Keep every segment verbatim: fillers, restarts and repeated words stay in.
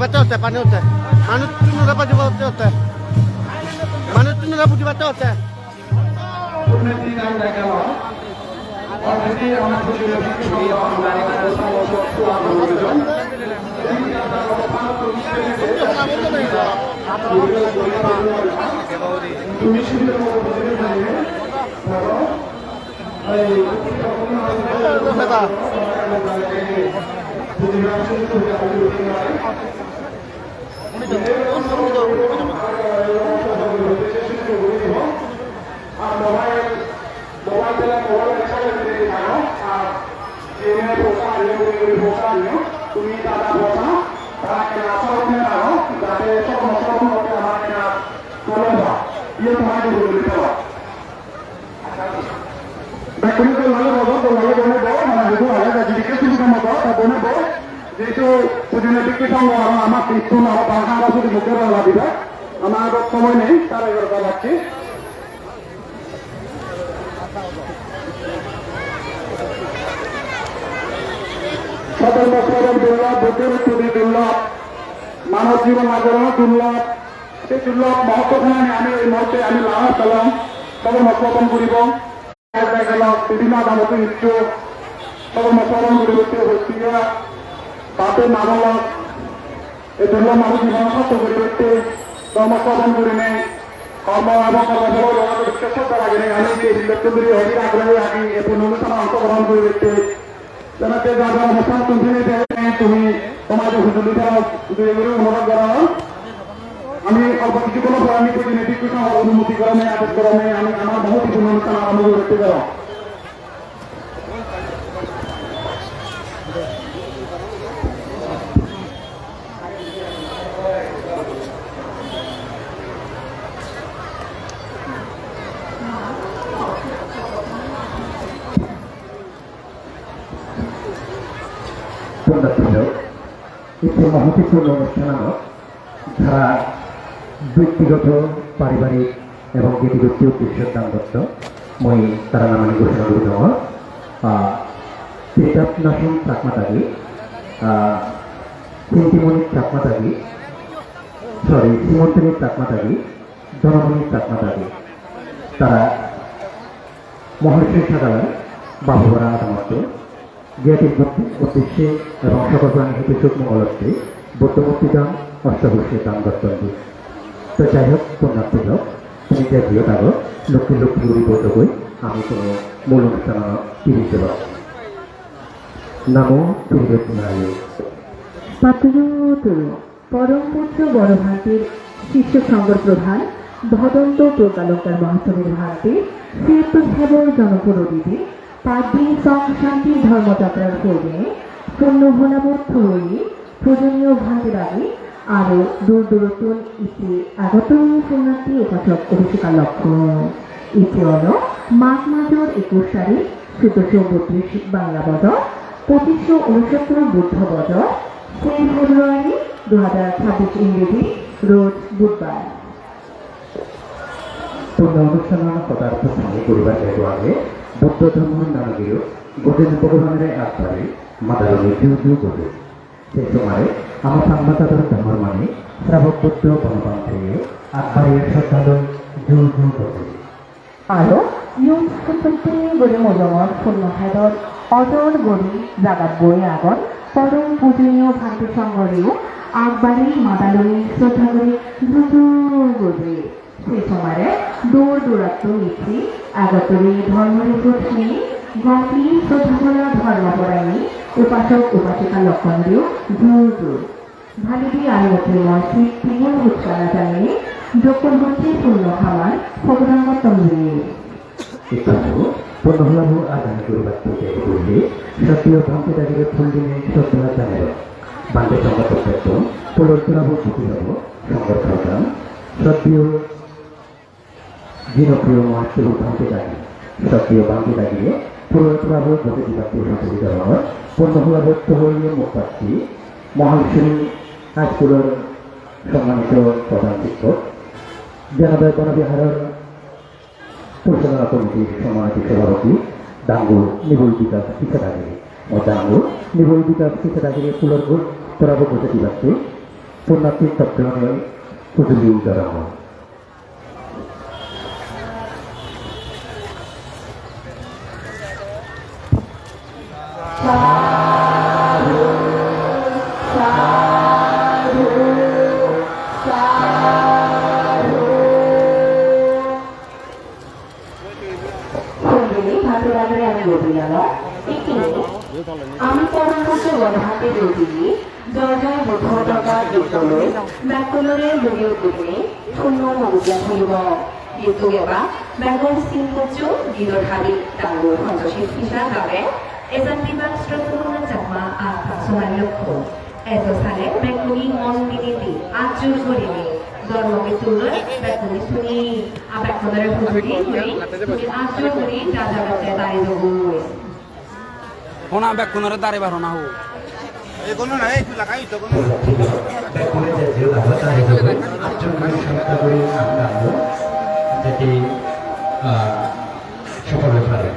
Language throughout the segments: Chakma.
Hotte hotte, pani hotte. Manuchchunore bujibatte hotte. Manuchchunore bujibatte hotte. Bekkune dol lage bodo, dol lage bone bo, mane hudu age, jadi ke sudu kamu bo, ta bone bo. Jehetu pujine bikki songho aro ama Kristo na ba ha ba sudu mukhe ra la diba. Ama aro somoy nei, sare egarota bajje. Sodormo sodor durlob, Buddhor uttudi durlob, manob jibon ajoron durlob. Sei durlob muhurto khani ami ei muhurte ami lagar pelong, sodormo sodor guribong. Bibhinno adamot icchu, sodormo sodor guribatte hoiye, bape ma-bon lok, ei durlob manuj jibon sarthok guribatte, dhormo sodor gurinei, kormo ebong kormo pholo logotte sroddha raginei ami je hillottun duri hori raginei agi, ei punno onusthanot ongsogrohon guribatte, Jenotte ja ja obosthan tumi tumi tomare hujuli deo, dui guri onurodh gorong. Ami olpo kissukkon pore ami pujine bikku songho onumoti gorone, ades gorone, ami amar mohoti punno onusthan arambo gurite gorong. Pundakkulo, icche mohotipurno onusthananot jara bektigoto, paribarik ebong getigotte uddesho dan gotton, mui tara namani ghosona guri dongor. Ah, Tirthap Nasum Chakma dagi, ah, Sintimoni Chakma dagi, sorry, Simontoni Chakma dagi, Dhonamoni Chakma dagi. Tara Maharishi Sagalar Babugora adamottun gyatir buddhi uddeshe ebong sokol prani hite suk mongolotte Buddho murti dan, osto purush dan gotton di. To jai hok, punnattilo, tumi je jiyot ago, lokki lokki guri bojogoi, ami kono mul onusthanot firi jebong. Namo Tirthap Nayo. Pattuju turu. পরম পূজ্য বড় ভান্তির শিষ্য সংঘর প্রধান ভদন্ত প্রজ্ঞালঙ্কার মহাসমিতির ভান্তি শ্রীযুক্ত সেবর জনপ্রতিনিধি পাঁচ দিন সং শান্তি ধর্মযাত্রার পূর্বে পূর্ণ হলাবত থুই পূজনীয় ভান্তিরাগি আরো দূর দূরত্বন ইতি আগত পুণ্যার্থী উপাসক উপাসিকা লক্ষ্য। ইতি হল মাঘ মাসর একুশ তারিখ চোদ্দশো বত্রিশ বাংলা বছর, পঁচিশশো ঊনসত্তর বুদ্ধ বছর, তেইশ ফেব্রুয়ারি দু হাজার ছাব্বিশ ইংরেজি, রোজ বুধবার। Punno onusthanan hoda ar to sani guribar age Buddho dhormor nanagiru godin Bhogobanore agbari madaloni ju ju gode. Sei somare ama Changma jador dhormor mani Srabok Buddho Bonobhante agbari sroddhaloi ju ju gode. Aro iyun sututti guri mujungot punno hedot ojor guri jagat boi agon, porom pujoniyo bhante songhoreyo agbari madaloi sroddha guri juju guri. Se somare dur durattun ichi agotturi dhormori putni goti sroddhabola dhormoporani upasok upasika lokkon diyo juju. Bhalidi ar motri moy sik tingul huchkana janei jokkon hocche punno haman pogorang gotton bili. Ikkunu punno halabu adani guribatte deri gurile sottiyo bhante dagire phul dinei sottiyo janero. Bhante songho toppettun pulor turabu bhuti hobo songho prodan sottiyo Jinopriyo Mahathero bhante dagi, sottiyo bhante dagire, puror purabo bote dibatte hojoli degongor, punno hulabotte hoye mukpatti, Mahalsuri High Schoolor sommanito prodhan sikkok, Janodoy Bono Biharor Porichalona Committee-r sommanito sobhapoti, Dangu Nibul Bikas Kisa dagire, o Dangu Nibul Bikas Kisa dagire puror purabo bote dibatte, Punnatthi totto hojoli udara. Hondini bhante bagre ami lobiyalo, ikkini ami porong pujjo gon bhante lobini, joy joy buddho doga gitoloi, bekkunore lugiyo gurine, punno mugujja thulibo. Gitto geba, Bengal sin pujjo, gidor habi, dangur honto sin pisa gabe, ejan dibak sroto mona chakma, a, personal lokho. Ejo sale bekkune mon dinei di, at jur gurinei, dhormo gittuno bekkune suni, a bekkunore hujuli guri, tumi at jur guri raja bette dari dogoi. Hona bekkunore dari bar hona ho. Ei kono na, ei tu lagai to kono. Bekkune je je lagai dari dogoi, at jur guri sokto guri amra amo, jete, ah, sofol oi pare.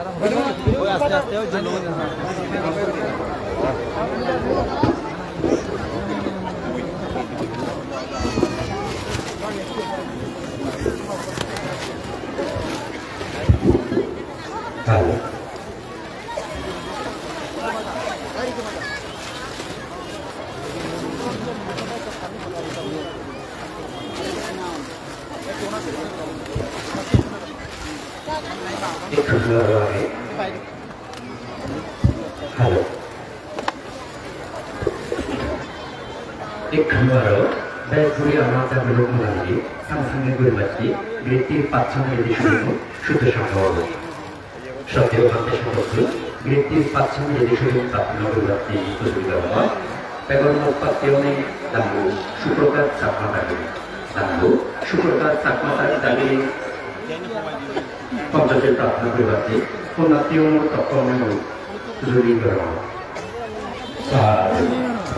Hello. Ekkan baro bek guri ama ta guru mulagi sang sange guri bacchi, gritti pacchang guri shuru, shuddo sangho. Shraddheyo bhante songhottun, gritti pacchang guri shuru prarthana guri bacchi, guru guru. Begon mukpatti oni dangu, Suprokar Chakma dagi. Dangu, Suprokar Chakma dagi. Ponchosil prarthana guri bacchi, punnattiyo mur tokko mur juri goro. Sadhu,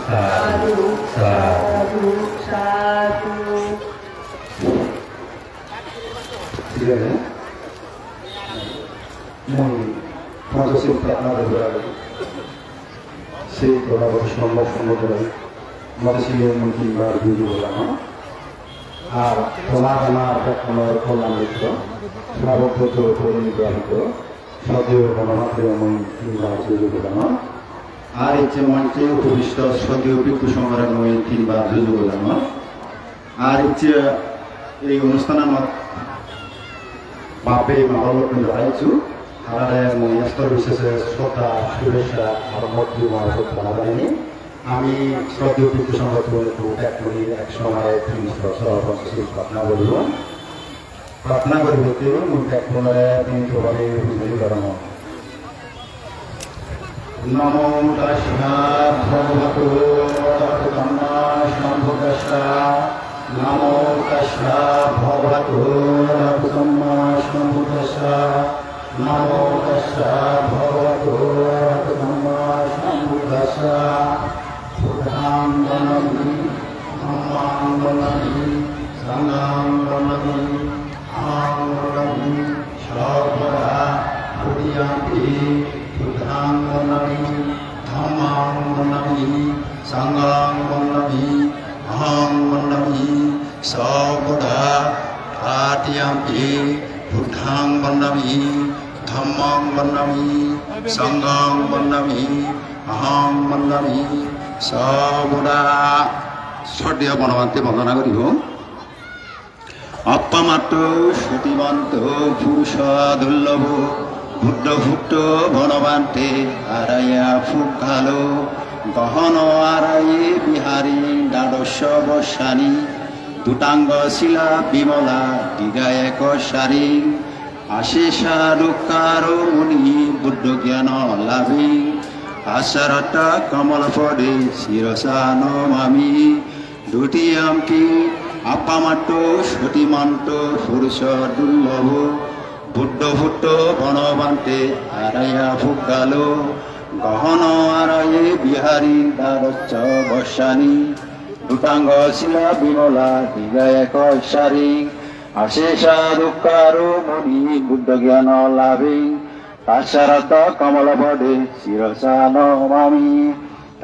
sadhu, sadhu, sadhu. Thik age? Mui Ponchosil prarthana guri bacchi. Sei Prabhu Sambhav Sambodhore, mote siye mui tinbar juju golang. Ar tomar amar bekkunor kolyan mitro, Sambodho Porinikabhito, Sroddheyo Bonobhantere mui tinbar juju golang. Ar ecche monche upobisto Sroddheyo Bhikkhu Songhore mui tinbar juju golang. Ar ecche ei onusthananot bap-bei ma-bon lokkun jara eccho, tarare mui estor bisese sroddha, shubhechcha ar mottun ar sroddha janai. Ami Sroddheyo Bhikkhu Songhottun ekku bek guri ek somare tin sro sro Ponchosil prarthana guribo. Prarthana guribatte mui bekkunore tinitto bhabe pujori gorongor. Namo tassa bhagavato arahato sammasambuddhassa. Namo tassa bhagavato arahato sammasambuddhassa. Namo tassa bhagavato arahato sammasambuddhassa. Buddhaṃ vandāmi, dhammaṃ vandāmi, saṅghaṃ vandāmi, ahaṃ vandāmi sabbadā. Dutiyampi buddhaṃ vandāmi, dhammaṃ vandāmi, saṅghaṃ vandāmi, ahaṃ vandāmi sabbadā. Tatiyampi buddhaṃ vandāmi, dhammaṃ vandāmi, saṅghaṃ vandāmi, ahaṃ vandāmi sabbadā. Sroddheyo Bonobhante bondona guribo. Appamatto sroddhimanto purisa dullabho, buddho putto Bonobhante araya puggalo, gahano araye vihariṃ dvadasa vassāni, dhutaṅga sīlā vimala digayaka cariṃ, asesa dukkharomani buddho gyana labhiṃ, tassa rakkhaṃ kamalapade sirasā namāmi. Dutiyampi appamatto sroddhimanto purisa dullabho, buddho putto Bonobhante araya puggalo, gahano araye vihariṃ dvadasa vassāni, dhutaṅga sīlā vimala digayaka cariṃ, asesa dukkharomani buddho gyana labhiṃ, tassa rakkhaṃ kamalapade sirasā namāmi.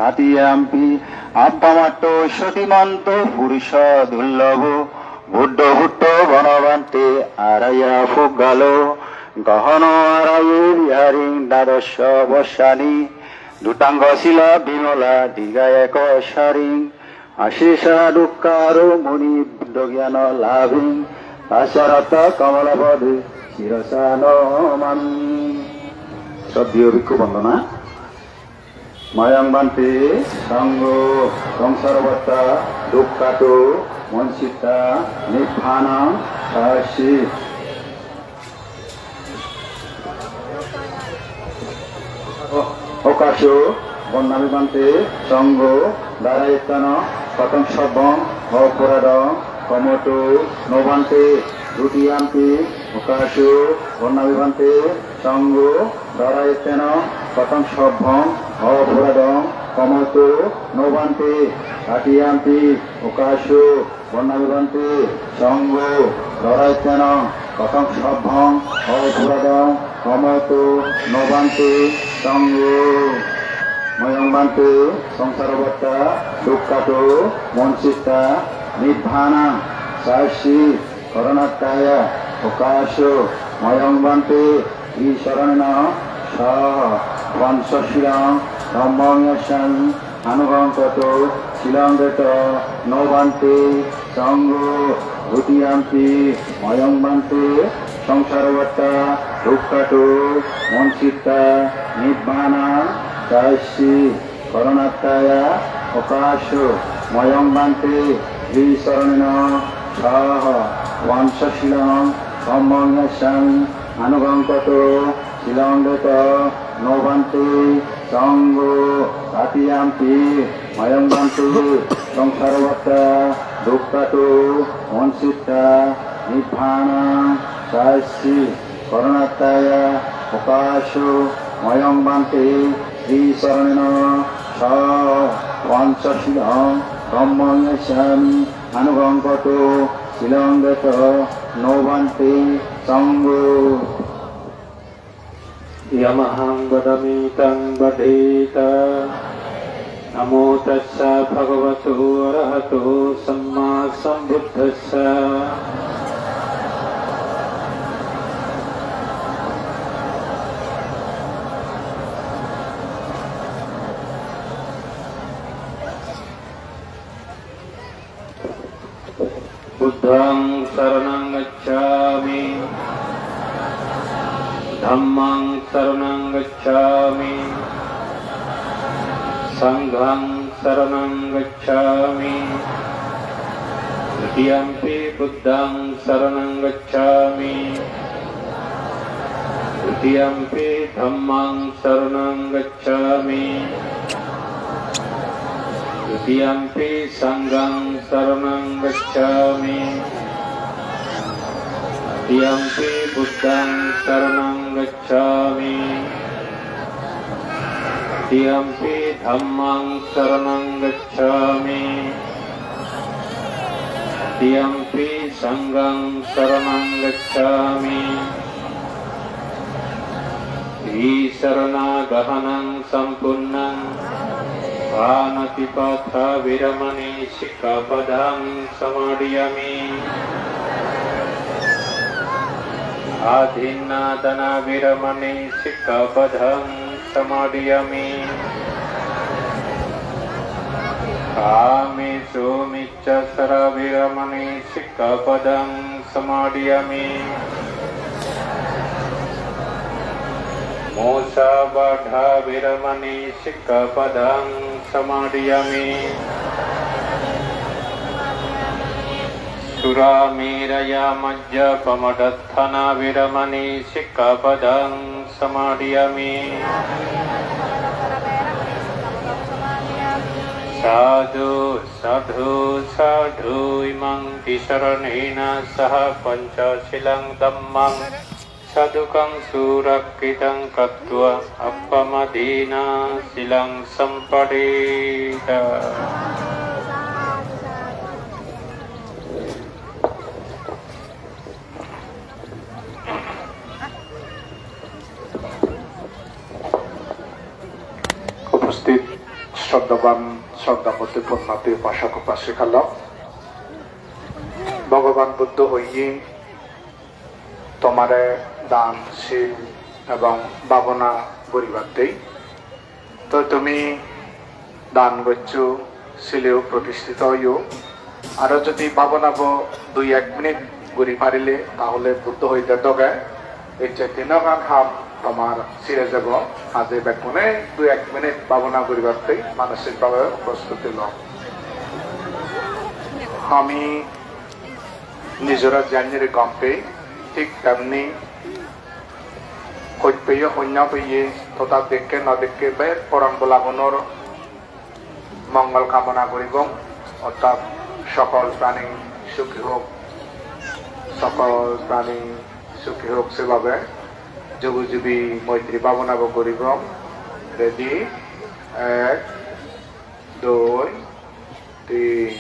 Tatiyampi appamatto sroddhimanto purisa dullabho, buddho putto Bonobhante araya puggalo, gahano araye vihariṃ dvadasa vassāni, dhutaṅga sīlā vimala digayaka cariṃ, asesa dukkharomani buddho gyana labhiṃ, tassa rakkhaṃ kamalapade sirasā namāmi. Sroddheyo bhikkhu bondona. Mayaṃ bhante saṅgho saṃsaravatthā dukkhato muccitvā nibbānaṃ sāsi. O-, okāsu, vandāmi bhante, saṅgho, dvārayattena, kataṃ sabbaṃ, aparādhaṃ, khamatu, no bhante, dutiyampi, okāsu, vandāmi bhante, saṅgho, dvārayattena, kataṃ sabbaṃ, aparādhaṃ, khamatu, no bhante, tatiyampi, okāsu, vandāmi bhante, saṅgho, dvārayattena, kataṃ sabbaṃ, aparādhaṃ, Khamatu no bhante, sangho. Mayang bhante, saṅsarabattha dukkhato moccita nibbānaṃ jāyassi, karaṇattaya okāso. Mayang bhante, tisaraṇena saha pañcasīlaṃ dhammaṃ yācāmi, anuggaham karotu, sīlaṃ detha, no bhante, sangho. Dutiyampi mayang bhante, saṅsarabattha dukkhato moccita nibbānaṃ jāyassi, karaṇattaya okāso. Mayang bhante, tisaraṇena saha pañcasīlaṃ dhammaṃ yācāmi, anuggaham karotu, sīlaṃ detha, no bhante, sangho. Tatiyampi mayang bhante, saṅsarabattha dukkhato moccita nibbānaṃ jāyassi, karaṇattaya okāso. Mayang bhante, tisaraṇena saha pañcasīlaṃ dhammaṃ yācāmi, anuggaham karotu, sīlaṃ detha, no bhante, sangho. Yamahaṃ vadami taṃ vadetha. Namo tassa bhagavato arahato sammāsambuddhassa. Buddhaṃ saraṇaṃ gacchāmi. Dhammaṃ saraṇaṃ gacchāmi. Saṅghaṃ saraṇaṃ gacchāmi. Dutiyampi buddhaṃ saraṇaṃ gacchāmi. Dutiyampi dhammaṃ saraṇaṃ gacchāmi. Dutiyampi saṅghaṃ saraṇaṃ gacchāmi. Dutiyampi buddhaṃ saraṇaṃ gacchāmi. Dutiyampi dhammaṃ saraṇaṃ gacchāmi. Dutiyampi saṅghaṃ saraṇaṃ gacchāmi. Tisaraṇagamanaṃ sampunnaṃ. Pāṇātipātā veramaṇī sikkhāpadaṃ samādiyāmi. Adinnādānā veramaṇī sikkhāpadaṃ samādiyāmi. Kāmesu micchācārā veramaṇī sikkhāpadaṃ samādiyāmi. Musāvādā veramaṇī sikkhāpadaṃ samādiyāmi. Surāmerayamajjapamādaṭṭhānā veramaṇī sikkhāpadaṃ samādiyāmi. Sādhu, sādhu, sādhu. Imaṃ tisaraṇena saha pañcasīlaṃ dhammaṃ sādhukaṃ surakkhitvā katvā appamādena sīlaṃ sampādetha. উপস্থিত শ্রদ্ধাবান, শ্রদ্ধাবতী পুণ্যার্থী উপাসক উপাসিকালক, ভগবান Buddha hoye tomare dan, sil ebong bhabona guribatte. To tumi dan goccho, sileyo protistito oiyo. Aro jodi bhabonabo dui ek minute guri parile, tahole Buddho hoide doge, ecche tinogan ham tomar sire jebo. Haje bekkune dui ek minute bhabona guribatte manosik bhabe prostuti lo. Ami nijore jani gom pei, thik temni hoj peye, hoj no peye, toda dekke no dekke, bek poran bolagunor mongol kamona guribong, orthat sokol prani sukhi hok, sokol prani sukhi hok, sebabe jugu jugi moitri bhabonabo guribong. Ready? Ek, dui, tin.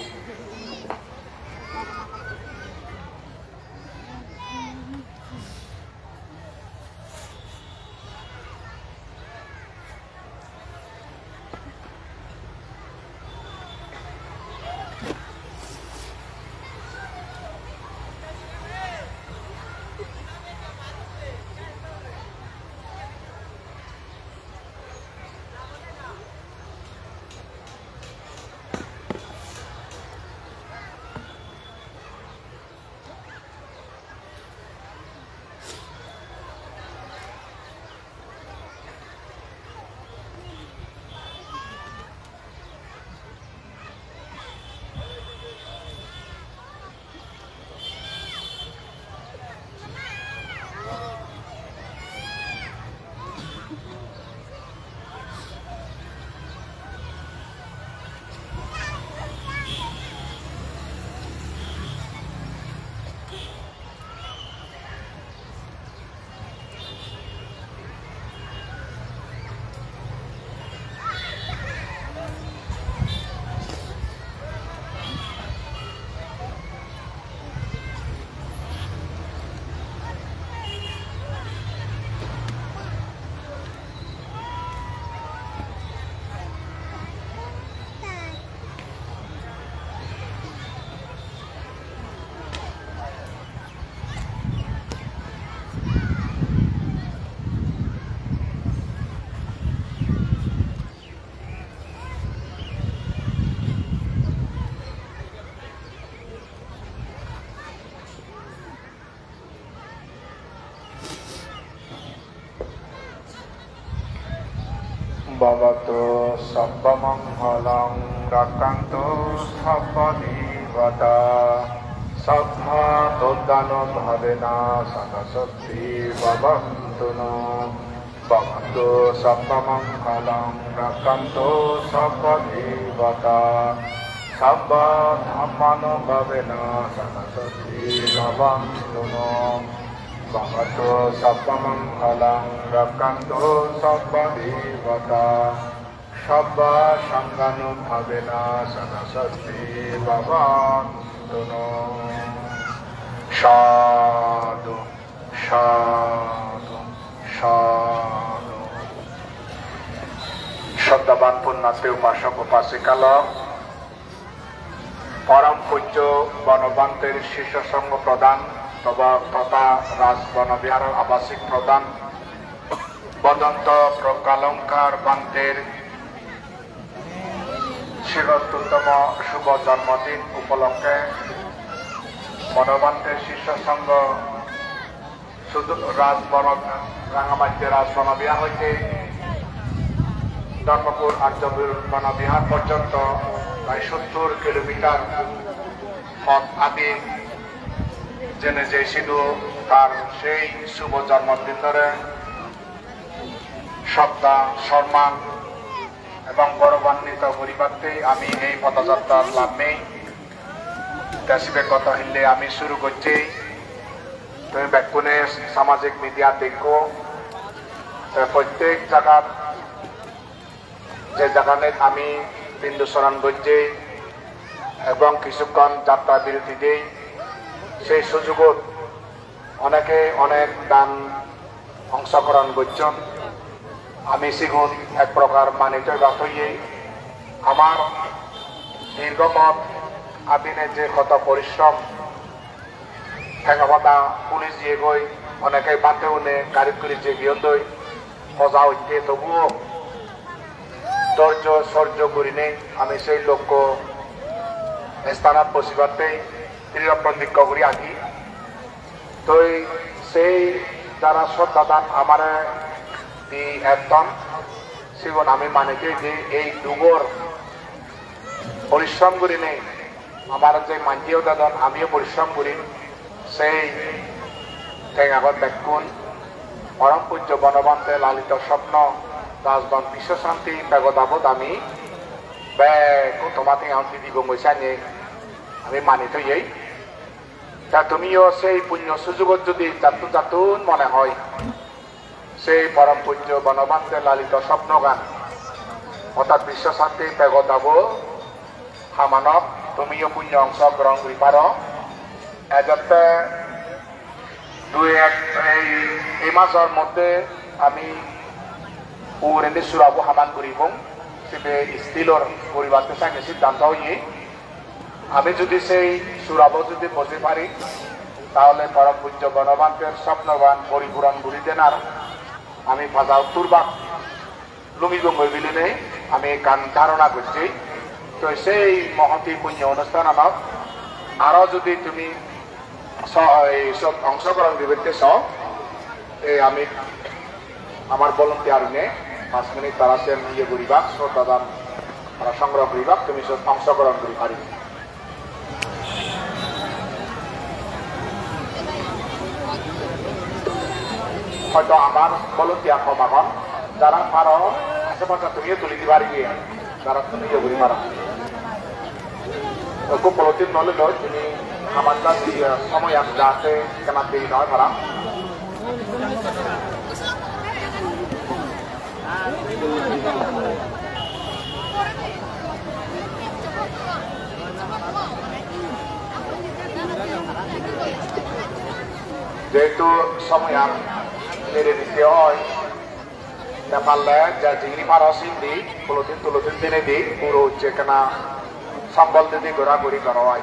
Bhavatu sabbamaṅgalaṃ, rakkhantu sabbadevatā, sabbabuddhānubhāvena sadā sotthī bhavantu no. Bhavatu sabbamaṅgalaṃ, rakkhantu sabbadevatā, sabbadhammānubhāvena sadā sotthī bhavantu no. Bhavatu sabbamaṅgalaṃ, rakkhantu sabbadevatā, sabbasaṅghānubhāvena sadā sotthī bhavantu no. Sādhu, sādhu, sādhu. Shraddhaban punnatthi upasok upasikalok, পরম পূজ্য বনবন্তের শিষ্য সংঘ প্রধান তথা রাজ বনবিহারর আবাসিক প্রধান বদন্ত প্রজ্ঞালঙ্কার বান্তের চিরোত্তম শুভ জন্মদিন উপলক্ষে বনবন্তের শিষ্য সংঘ শুধু রাজ বন, রাঙামাটির রাজ বনবিহার হইতে ধর্মপুর আর্যবীর বনবিহার পর্যন্ত প্রায় সত্তর কিলোমিটার পথ আদি জেনে যে সিধু তার সেই শুভ জন্মদিন ধরে শ্রদ্ধা, সম্মান এবং গৌরবান্বিত করিবারতে আমি এই পদযাত্রার লামে দেশিবে কথা হইলে আমি শুরু করছি। তুমি বেকুনে সামাজিক মিডিয়া দেখো, তো প্রত্যেক জায়গাত যে জায়গানে আমি বিন্দু স্মরণ করছি এবং কিছুক্ষণ যাত্রা বিরতি দেই, সেই সুযোগত অনেকে অনেক দান অংশগ্রহণ করছেন। আমি সিগুন এক প্রকার মানিত বাতইয়ে আমার দীর্ঘ পথ আদিনে যে কত পরিশ্রম, ঠেকা পাতা পুলিশ দিয়ে গই, অনেকে বাতে উনে গাড়ি করে যে বিয়ন দই, মজা হইতে তবুও ধৈর্য সহ্য করি নেই। আমি সেই লক্ষ্য স্থানত পৌঁছিবারতেই দৃঢ় প্রতিজ্ঞা করি আছি। তো এই সেই যারা শ্রদ্ধা দান আমারে দি একদম সেগুন আমি মানিতে যে এই দুগর পরিশ্রম করি নেই। আমার যে মানজিও দাদন আমিও পরিশ্রম করি, সেই টেঙাগর বেকুন পরম পূজ্য বনবন্তে লালিত স্বপ্ন রাজবন বিশ্বশান্তি পেগদাবত আমি বেকুন তোমাতে এখন দিদি বঙ্গই সাইনে আমি মানিত হইয়াই। তা তুমিও সেই পুণ্য সুযোগত যদি জাতু জাতুন মনে হয়, সেই পরম পূজ্য বনবন্তে লালিত স্বপ্নগান অর্থাৎ বিশ্বশান্তি পেগদাবো হামানক তুমিও পুণ্য অংশগ্রহণ করি পারো। এজাতে দুই এক এই, এই মাসর মধ্যে আমি উরেন্দি সুরাবো হামান করিব, সেবে স্টিলর পরিবারকে সাইনে সিদ্ধান্ত হইয়ে আমি যদি সেই সুরাবো যদি বসে পারি, তাহলে পরম পূজ্য বনবন্তের স্বপ্নবান পরিপূরণ করি দেনার আমি ফাজা উত্তরবাক লুমিব গই বিলিনে আমি কান ধারণা করছি। তো সেই মহতি পুণ্য অনুষ্ঠান আমার আরো যদি তুমি স-, এই সব অংশগ্রহণ দিবে সব, এই আমি আমার ভলান্টিয়ার নে পাঁচ মিনিট তারা সে ইয়ে করিবা, শ্রদ্ধা দান তারা সংগ্রহ করিবা, তুমি সব অংশগ্রহণ করি পারি। হয়তো আমার ভলান্টিয়ার কম এখন, যারা পারো আশেপাশে তুমিও তুলি দিবা আর কি, যারা তুমি ইয়ে করি পারো। Ko polotin nole loi tumi haman da di, eh, somoy ak jate kena deri noi para. Jehetu somoy ak deri dite oi, Te parle je jingiri paro sindi, polotin tolotin dinedi, puro hocche ekkena sombol didi gora guri goro ai.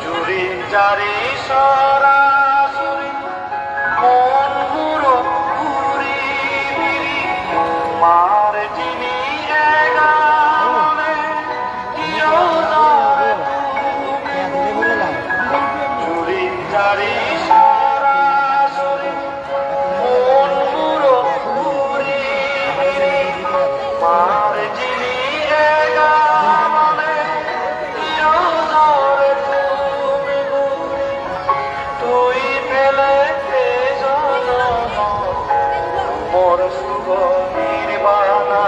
Juri jari sora suri, mon muro guri biri, mar jini ega mone, hiyo jore tumi. Juri jari sora suri, mon muro guri biri, mar jini ega mone, hiyo jore tumi guri. Tui pele ei jonom mor sugo nirbana.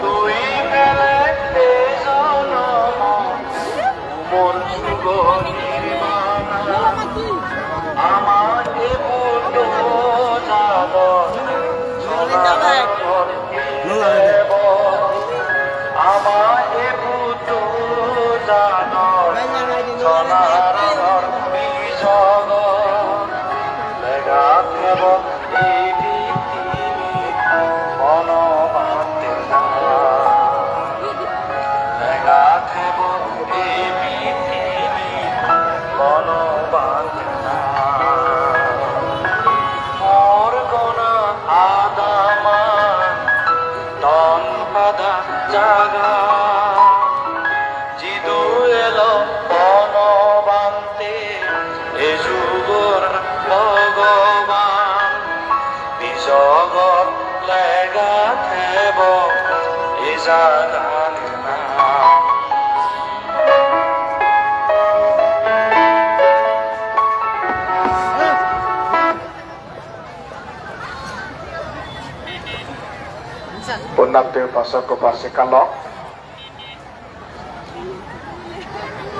Tui pele ei jonom mor sugo nirbana. Ama ei Buddho jadon sonar debo. Ama ei Buddho jadon sonar bijogo. Lega thebo ei pittimit hono bhante na. Lega thebo ei pittimit hono bhante na. Mor gona adaman ton pada jaga. Jidu elo hono bhante, ei jugor Bhogoban, bijogot lega thebo ei jagan nang. Punnabde upasok upasika lok.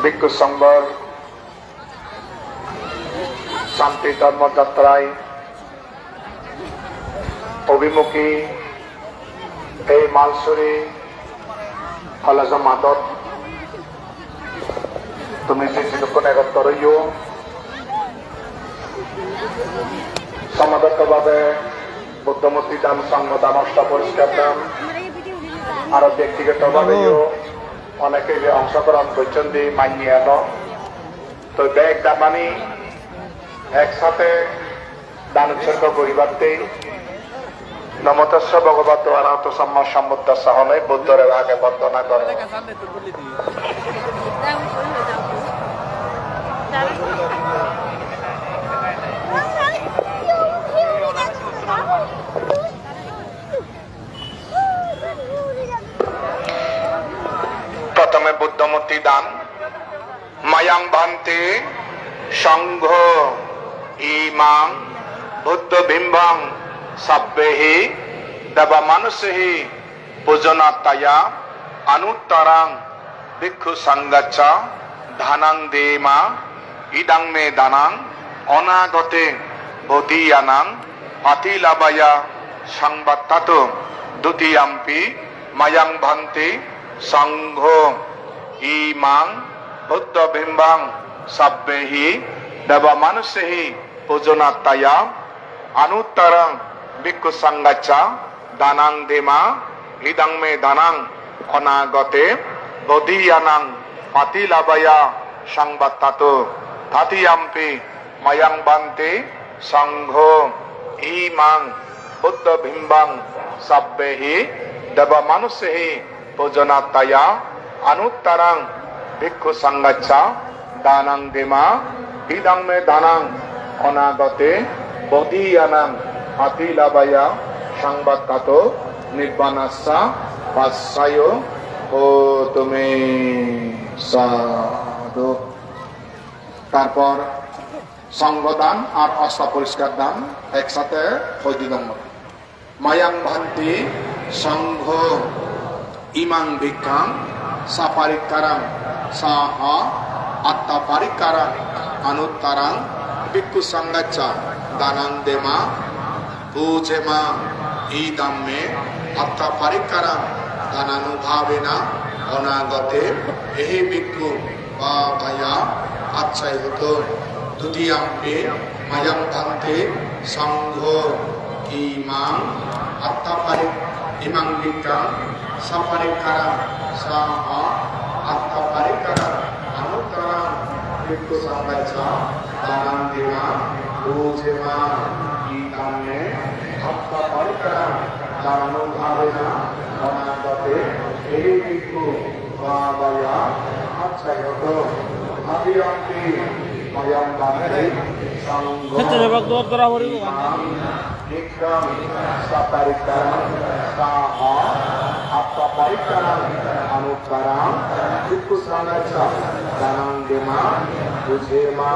Bhikkhu Songhor Santi Dhormo Jatrai obhimukhi ei Malsuri College-o madot tumi je jidukkun egottor oiyo, somabetto bhabe Buddho murti dan, Sangho dan, osto poriskar dan, aro byaktigoto bhabeyo oneke je ongshogrohon gocchon de manye elo. To bek danani ek sathe dan utsorgo guribatte Namo tassa bhagavato arahato samma sambuddhassa honei Buddhore age bondona goro. Prothome Buddho murti dan. Mayang bhante sangho imang buddho bimbang sabbehi deva manusehi pujanatthaya anuttarang bhikkhu sanghassa danang dema. Idang me danang anagate bodhiyanang patilabhaya sangvatthatu. Dutiyampi mayang bhante sangho imang buddho bimbang sabbehi deva manusehi pujanatthaya anuttarang bhikkhu sanghassa danang dema. Idang me danang anagate bodhiyanang patilabhaya sangvatthatu. Tatiyampi mayang bhante sangho imang buddho bimbang sabbehi deva manusehi pujanatthaya anuttarang bhikkhu sanghassa danang dema. Idang me danang anagate bodhiyanang patilabhaya sangvatthatu. Nibbanassa paccayo hotu me. Sadhu. Tarpor sangho dan ar osto poriskar dan ek sathe hoi dilung. Mayang bhante sangho imang bhikkhang Saparikkarang saha attaparikkaraṃ anuttaraṃ bhikkhusaṅghassa dānaṃ dema pūjema. Idaṃ me attaparikkaraṃ dānānubhāvena anāgate ehi bhikkhu bhāvāya paccayo hotu. Dutiyampi mayaṃ bhante saṅgho imaṃ attapari- imaṃ bhikkhaṃ saparikkarā saha attaparikkaraṃ anuttaraṃ bhikkhusaṅghassa dānaṃ dema pūjema. Idaṃ me attaparikkaraṃ dānānubhāvena anāgate ehi bhikkhu bhāvāya paccayo hotu. Tatiyampi mayaṃ bhante saṅgho imaṃ bhikkhaṃ saparikkarā saha attaparikkaraṃ anuttaraṃ bhikkhusaṅghassa dānaṃ dema pūjema.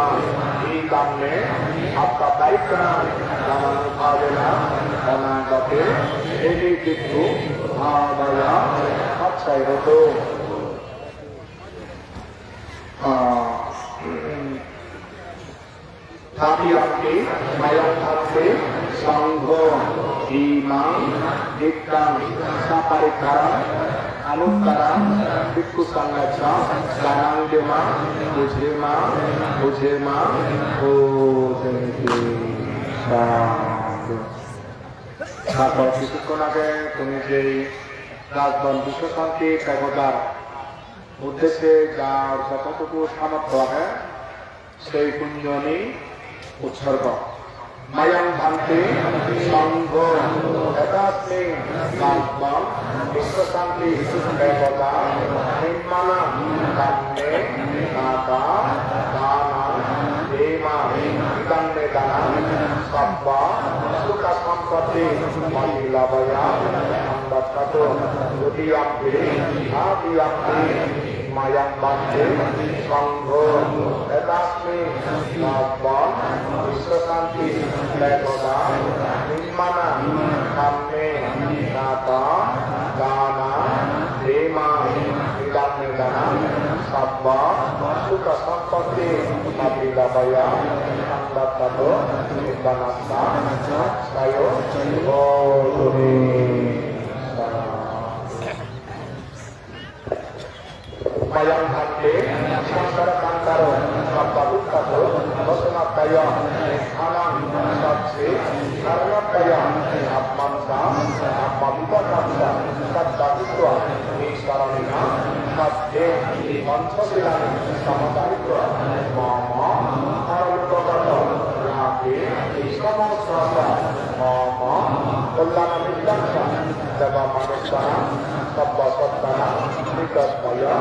Idaṃ me attaparikkaraṃ dānānubhāvena anāgate ehi bhikkhu bhāvāya paccayo hotu. Ah, tatiyampi mayaṃ bhante saṅgho imaṃ bhikkhaṃ saparikkarā anuttaraṃ bhikkhusaṅghassa dānaṃ dema pūjema pūjema pūjeti. Sādhu. Tarpor kissukkon age tumi jei Rajbon Biswasanti begodar uddeshe jar jototuku samortho age, sei punyoni utsorgo. Mayaṃ bhante saṅgho edasmiṃ Rajbon Biswasanti begoda nimmānaṃ kamme nātha dānaṃ dema. Idaṃ me dānaṃ sabba sukha sampatti abhilābhāya saṃvattatu. Dutiyampi tatiyampi mayaṃ bhante saṅgho edasmiṃ Rajbon Biswasanti begoda nimmānaṃ kamme nātha dānaṃ dema. Idaṃ me dānaṃ sabba sukha sampatti abhilābhāya saṃvattatu. Nibbānassa paccayo hotu me. Mayaṃ bhante saṅgharakkhantāro sabba dukkhāto mocanatthāya nibbānaṃ sacchikaraṇatthāya dhammassa dhammavipākassa sattaritvā nisaraṇena saddhe pañca sīlāni samādāyitvā mama paralokagāto rāge samottassa mama kalyāṇamittassa devamanussānaṃ sabbasatttānaṃ hitatthāya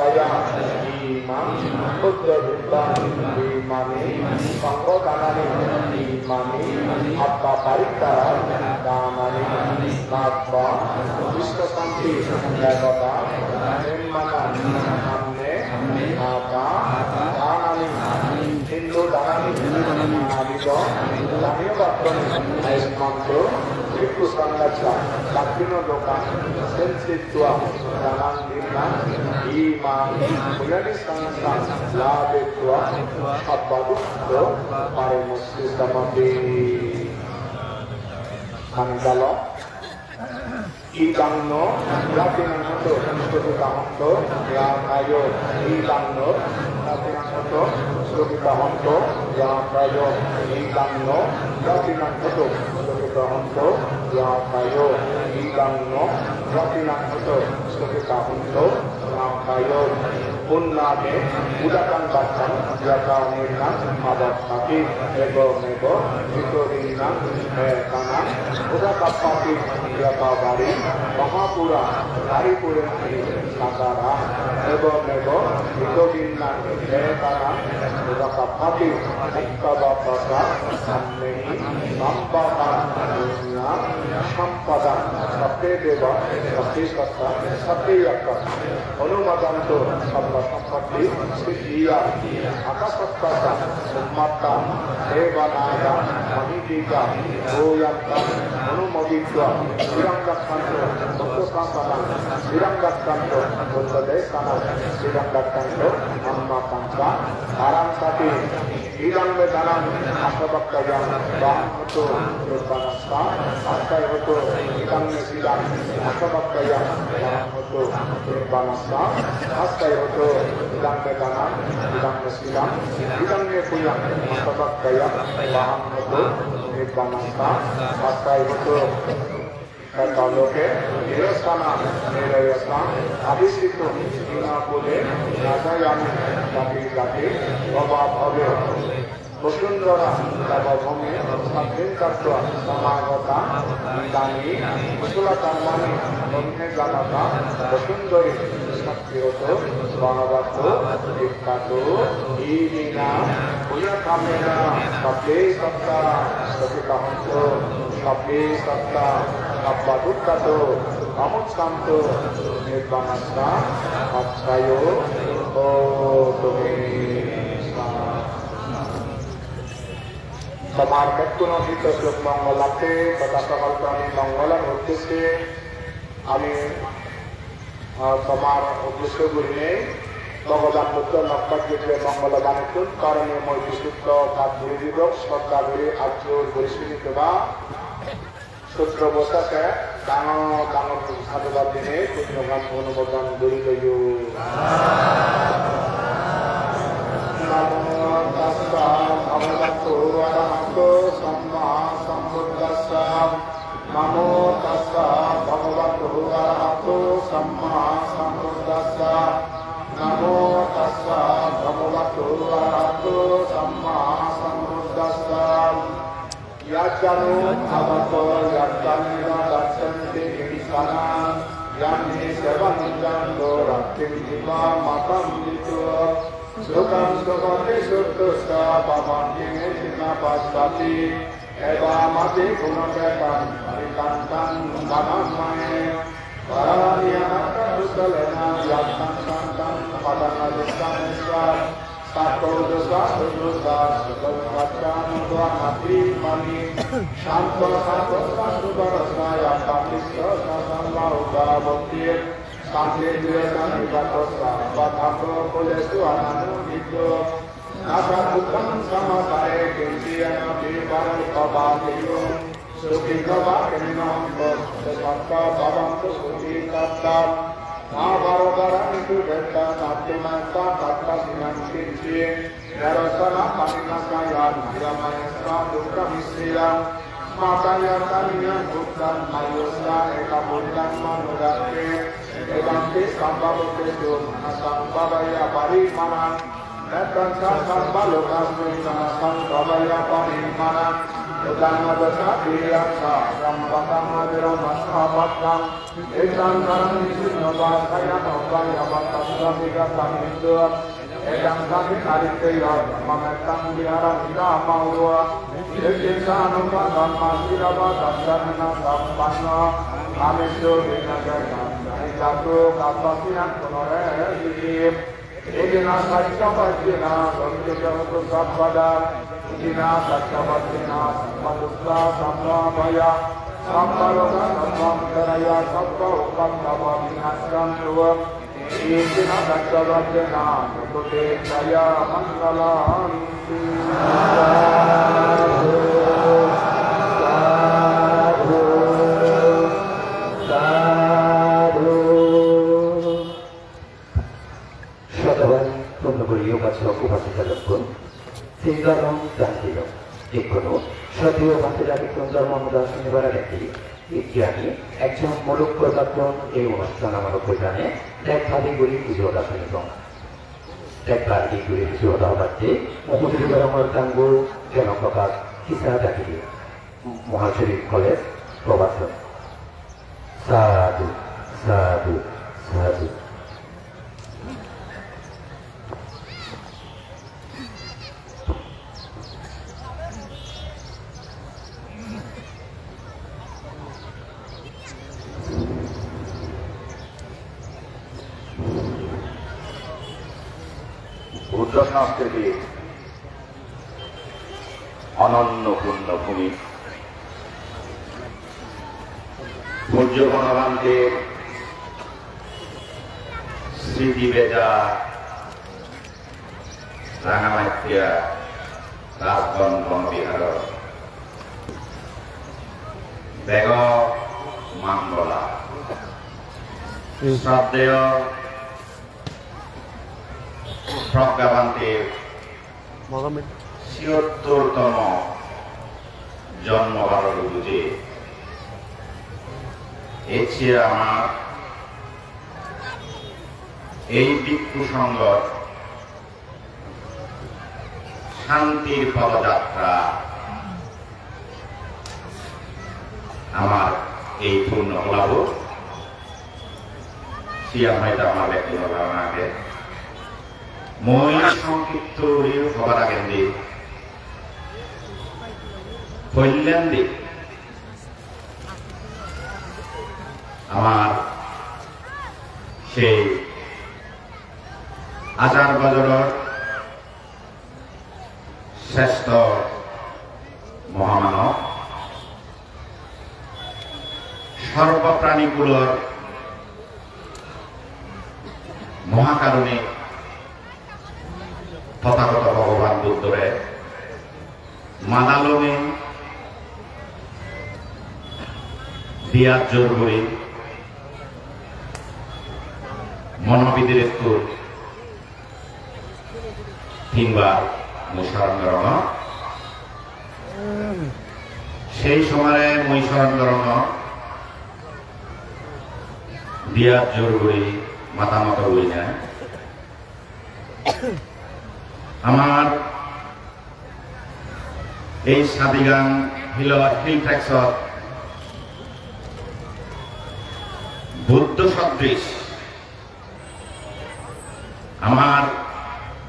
sukhāya. Imaṃ buddho bhikkhū imāni saṅgho dānāni imāni attaparikkara dānāni. Rajbon Biswasanti begoda nimmānaṃ kamme nātha dānāni Hindu dānāni nānāvidha dānapatrāni āyusmanto bhikkhusaṅghassa dakkhiṇo lokaṃ sañcittvā dānaṃ dinnaṃ imaṃ puññāni saṅghaṃ lāpetvā sabba dukkha parimocchissāmāti. Idaṃ no ñātīnaṃ hotu sukhitā hontu ñātayo. Idaṃ no ñātīnaṃ hotu sukhitā hontu ñātayo. Idaṃ no ñātīnaṃ hotu sukhitā hontu ñātayo. Idaṃ no ñātīnaṃ hotu sukhitā hontu ñātayo. Puññā me udakaṃ bhāgaṃ yathā niyaṃ pavattati. Evameva hitoginaṃ etānaṃ udakappati yathā vārī vahapūrā paripūrenti sāgaraṃ. Evameva hitoginaṃ etānaṃ udakappati muktavā pāsā amhehi sambhataṃ puññasampadaṃ. Sabbe devā sabbe sattā sabbe yakkhā anumodantu sabbasampattisiddhiyā. Ākāsaṭṭhā ca bhummaṭṭhā devā nāgā mahiddhikā bhūyantaṃ Anumoditvā chiraṃ rakkhantu buddhasāsanaṃ, chiraṃ rakkhantu buddhadesanaṃ, chiraṃ rakkhantu dhammasamaṃ. Araṃsati idaṃ me dānaṃ asavakyaṃ vāhaṃ hotu nibbanassa. Attayutu idaṃ me sīlaṃ asavakyaṃ vāhaṃ hotu nibbanassa. Attayutu idaṃ me dānaṃ, idaṃ me sīlaṃ, idaṃ me puññaṃ asavakyaṃ vāhaṃ hotu nibbanassa. Attayutu ekaloke nirasanaṃ nirayasam adisito hina kule najayami jati jati bhava bhave. Vasundhara tava bhūmi sabbe sattva samāgatā, idāni kusalakammāni brūhe jānatā vasundhari. Hotu, bhagavato, dikkhato, iminā, puññakammena, sabbe sattā, sukhitā hontu, sabbe sattā, sabbadukkhato, pamuccantu, nibbanassa, accayo, hotu me. Tomar bekkunor hito suk mongolarte, totha sokol prani mongolor uddesye, ami Ah, tomar uddesyo gurinei Bhogoban Buddho nokpat jibbe mongolo banittun koroniyo moitri sutro pat guri dibong, sroddha guri attur guri sini toba. Sutro bosase dangor dangor sadhubad dinei punyo gam onumodon guri loyo. Namo tassa bhagavato arahato sammāsambuddhassa. Namo tassa bhagavato arahato sammāsambuddhassa. Namo tassa bhagavato arahato sammāsambuddhassa. Yā jānu bhagavato yattha neva dassati kiñcana, yamhi sevāniyaṃ durattiṃ iva matandito. Sukhaṃ supati sutthassa pāpaṃ kiñci na passati. Evamatiguṇūpetaṃ parittaṃ taṃ bhaṇāma he. Kāruññānanda kusaleṇa yassa santaṃ padaṃ abhisamecca, sakko dosaṃ pamodanaṃ sukhassa anubhāvati mani. Santo saddhassa subharassā yassa tisso ca sallahukavutti. Santi virajaṃ nibhātassa pacchato kulesu ananugiddho. Na ca dukkhaṃ samuttare kiñci yena dukkhaṃ vūpapāyino. Sukhino vā khemino hontu sabbe sattā bhavantu sukhitattā. Mā paro paraṃ duvesaṃ atthi mettākaruṇā karuṇā kattayena kiñci. Yarasanā pariṇāsayā nāññamaññassa dukkhamiccheyya. Mātā yathā niyaṃ puttaṃ māyusā ekaputtamanurakkhe. Evaṃ te sabbabhūtesu mānasaṃ bhāvaye aparimāṇaṃ. Mettañca sabbalokasmiṃ mānasaṃ bhāvaye aparimāṇaṃ. Uddhaṃ adho ca tiriyañca asambādhaṃ averaṃ asapattaṃ. Tiṭṭhaṃ caraṃ nisinno vā sayāno vā yāvatassa vigatamiddho. Etaṃ satiṃ adhiṭṭheyya brahmametaṃ vihāraṃ idhamāhu. Diṭṭhiñca anupagamma sīlavā dassanena sampanno. Kāmesu vineyya gedhaṃ na hi jātu gabbhaseyyaṃ punaretīti. Iminā saccavajjena sotthi ca hotu sabbadā. Iminā saccavajjena sabba dukkhā sabba bhayā sabba rogā sabba antarāyā sabba upaddavā vinassantu. Iminā saccavajjena hotu te jayamaṅgalanti. Sādhu, sādhu, sādhu. Sodhoban purno guri upasok upasika lokkun, sindorong jantiro, jikkono sodhiyo bhante jagittun dhormo moda sunibar agedi, ikkani ekjon muluk korbattun ei onusthan amar upojane tek badi guri pujo hoda sunibong. Tek badi guri pujo hoda hobatte upojiti dorongor dangu Jono Prakash Kisa dagiri. Mahasuri College, Probashan. Sādhu, sādhu, sādhu. Buddho sanskriti ononno punno bhumi. Pujjo Bonobhante Sriti Beja Rangamattia Rajbon Bono Biharor Bego Mangola, Sraddheyo Pragga Bhante Siyottortomo jonmo baror buje ecche amar ei bhikkhu songhor shantir podojatra amar ei punno olabo siyan hoyto amar bektigoto dhorona age. Mui songkipto guri hobar agendi, poilendi amar sei hajar bojoror sreshto Mohamanob, sorbo prani kulor mohakarunik Tothagoto Bhogoban Buddhore mada longei diyat jor guri mono bidirettun tinbar mui soron gorongor. Sei somare mui soron gorongor, diyat jor guri mata moto guri nai. Amar ei Sadigang Hill, Hill Tracts-ot Buddho sodrish amar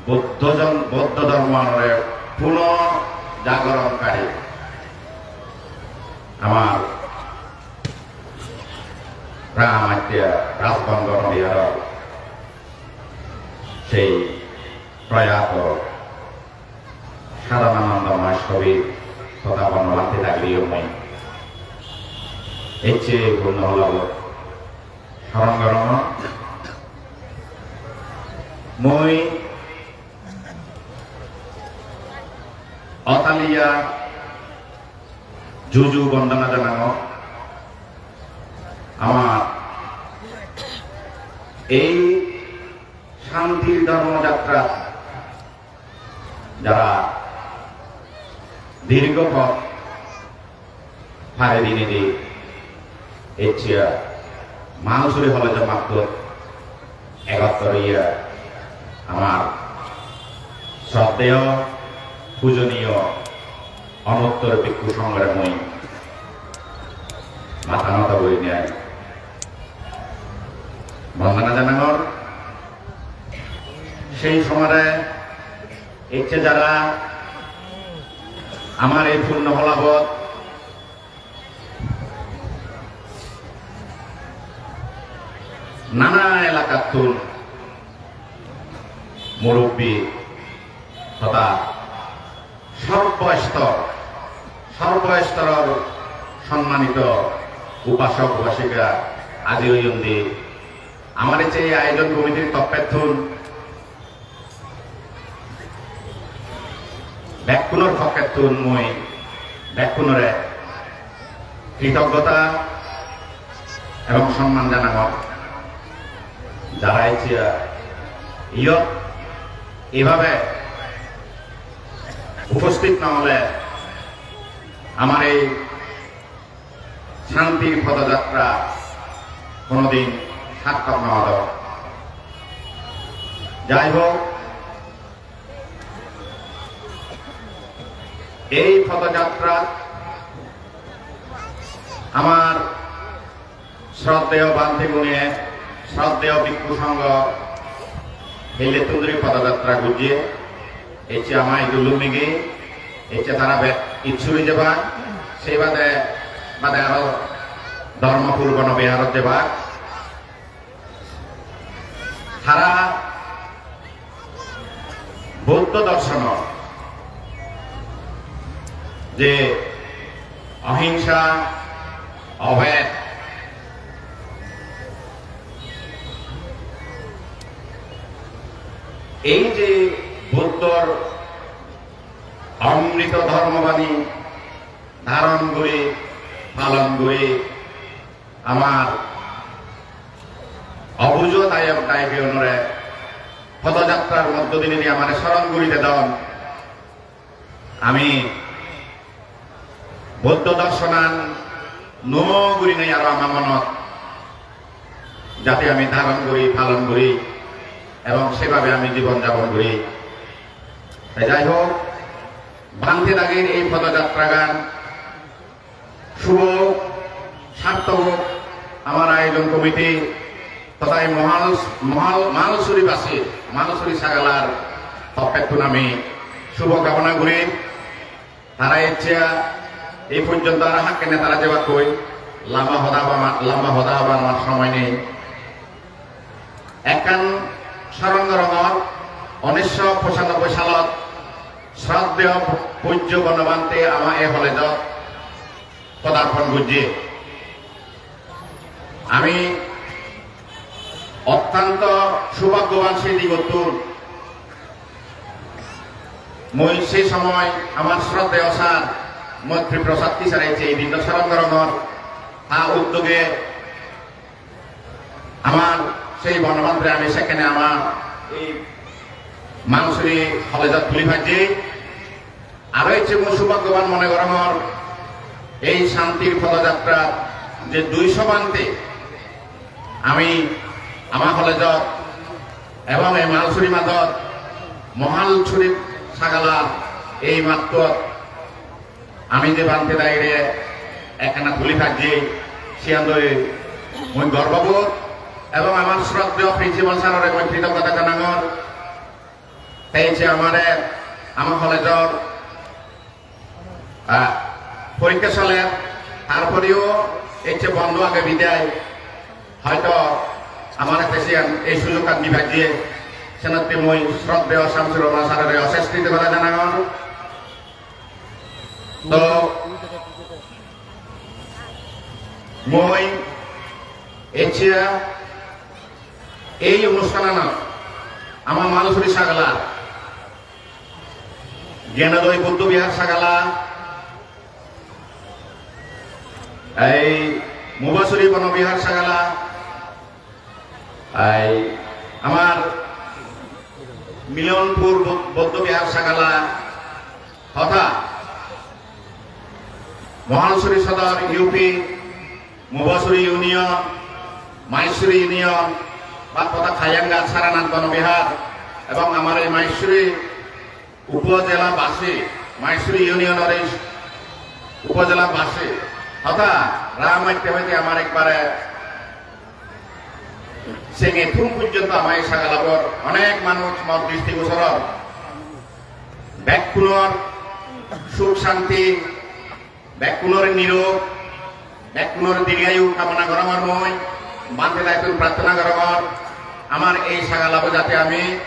Buddho jon-, Buddho dhormore puno jagoron kari amar Rangamattia Rajbon Bono Biharor sei proyato Sadananda Mahasthobir Tothagoto Bhante dagiriyo mui ecche punno olabo soron gorongor. Mui otaliya juju bondona janangor. Amar ei shantir dhormo jatra jara dirgho poth pari dinei di ecche Mansuri College-o mattot egottor oiye amar sroddheyo, pujoniyo, onuttor bhikkhu songhore mui mata noto gurinei bondona janangor. Sei somare ecche jara amar ei punno holabot nana elakattun murubbi totha sorbo stor, sorbo storor sommanito upasok upasika aji oyondi. Amar ecche ei ayojon komitir toppettun bekkunor pokkettun mui bekkunore kritoggota ebong somman janangor. Jara ecche iyot ebabe uposthit no ole amar ei shantir podojatra honodin sarthok no odo. Jai hok, ei podojatra amar sroddheyo bhantegune, sroddheyo bhikkhu songho, hille tunduri podojatra gojje, ecche ama idu lumigi, ecche tara bek Issuri jebak, sei bade, bade aro Dharmapur Bono Biharot jebak. Tara Buddho dorshonor je ohingsa, obed, Ei je Buddhor omrito dhormobani dharon guri, palon guri, amar obujo dayok dayikiunore podojatrar moddho dinei amare soron guri dedon. Ami Buddho dorsonan nuo gurinei aro ama monot jate ami dharon guri, palon guri ebong sebabe ami jibon japon guri. Te jai hok, Bhante dagir ei podojatragan subo, sartok hok. Amar ayojon komiti totha ei Mohal, Mohal, Malsuri basi, Malsuri sagalar pokkettun ami subo kamona guri. Tara ecche ei porjonto aro hakkene tara jebakkoi, lamba hoda hobor, lamba hoda hobar amar somoy nei. Ekkan soron gorongor, unisho pochanobboi salot sroddheyo pujjo Bonobhante ama ei college-ot podarpon gojje. Ami ottonto subhaggoban sei digottun. Mui sei somoy amar sroddheyo sir Moitri Prasad Kisare je ei dinno soron gorongor, ta uddoge amar sei Bonobhantere ami sekkene ama ei Malsuri college-ot tuli pajje. Aro ecche mui subhaggoban mone gorongor, ei Santir Podojatra je duiso Bhante ami ama college-ot ebong ei Malsuri madot, Mohalsuri sagala ei mattot ami je Bhante dagire ekkana tuli pajje, siyan loi mui gorbobodh ebong amar sroddheyo principal sir-ore mui kritoggota janangor. Te ecche amare ama college-or, ah, porikka soler, tar poreyo ecche bondo age bidai hoyto amare te siyan ei sujogkan di pajje, senotte mui sroddheyo Samsudhar Rana sir-ore osesh kritoggota janangor. To mui ecche ei onusthananot ama Malsuri sagala, Gyanodoi Buddho Vihar sagala, ei Mubasuri Bono Vihar sagala, ei amar Milonpur Bu-, Buddho Vihar sagala, totha Mohalsuri Sodor U P, Mubasuri Union, Maisuri Union, ba totha Kayangat Saranath Bono Vihar ebong amar ei Maisuri upojela basi, Maisuri Union-or ei upojela basi, totha ram hoite hoite amar ekbare senge thum porjonto ama ei sagalabor onek manuj mor dristi gosor or. Bekkunor suk santi, bekkunor nirog, bekkunor dirgayu kamona gorongor mui, Bhante dagittun prarthona gorongor, amar ei sagalabo jate ami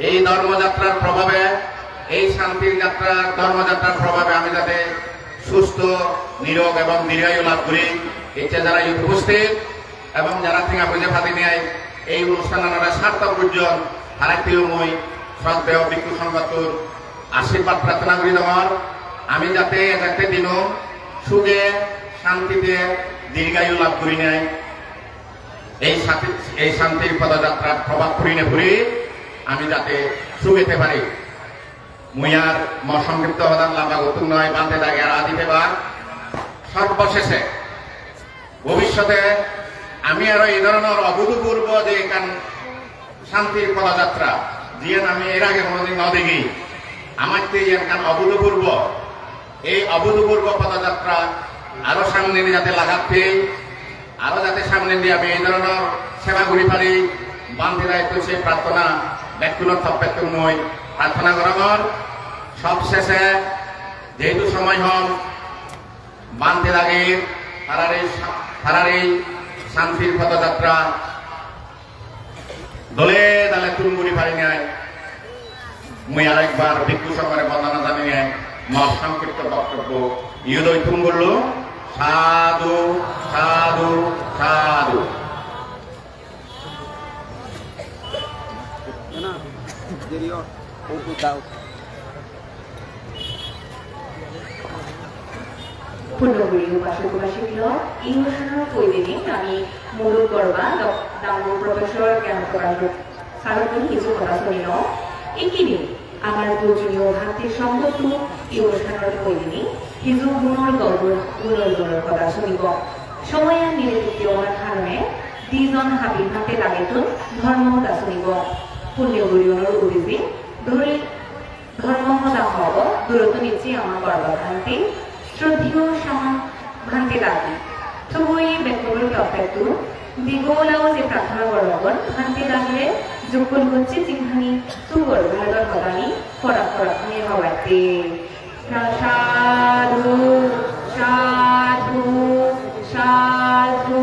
ei dhormo jatrar probhabe, ei santir jatra, dhormo jatrar probhabe ami jate sustho, nirog ebong dirgayu lab guri, ecche jara iyot uposthit, ebong jara tenga poije padinei ei onusthananore sarthok gojjon, taratteyo mui sroddheyo bhikkhu songhottun ashirbad prarthona guri dongor, ami jate ejette dino suge, santite, dirgayu lab gurinei ei sati-, ei santir podojatrat probhav purinei puri ami jate suge thei pari. Mui ar mor songkhipto hodan lamba gottung noi, Bhante dagi aro adi thebak. Sorbosese, bobissote ami aro ei dhoronor obhutopurbo je ekkan santir podojatra, jiyan ami er age honodin no degi, amatte iyan ekkan obhutopurbo. Ei obhutopurbo podojatra aro samnedi jate lagat pei, aro jate samnendi ami ei dhoronor seba guri pari, Bhante dagittun se prarthona bekkunor toppettun mui prarthona gorongor. Sob sese jehetu somoy hom, Bhante dagir tarar ei sa-, tarar ei santir podojatra dole dale tun guri parinei, mui arekbar bhikkhu songhore bondona janinei mor songkhipto boktobbo iyot oi tun gollung. Sadhu, sadhu, sadhu. Punno guri upasok upasik lok, ei onustanor poilenin ami muluk gorba dok-, dangu Professor Gyan Prakash Sarottun hissu hoda sunilong. Ikkini amar pujoniyo bhantir songottu ei onustanor poilenin hissu gunor gorbo, gunor gunor hoda sunibong. Somoyan nile ditte onar harone dijon habi bhante dagittun dhormo hoda sunibong. Punno guri onor udiji dhori Dhormo hoda hobo, durottun ecche ama gorba bhante, shroddheyo Shama bhante dagi. Togoi bekkunor toppettun digol awaje prarthona gorongor, bhante dagire jokkol gocche jinghani tugor bhalador hodani porak porak hone hobatte. Sadhu, sadhu, sadhu.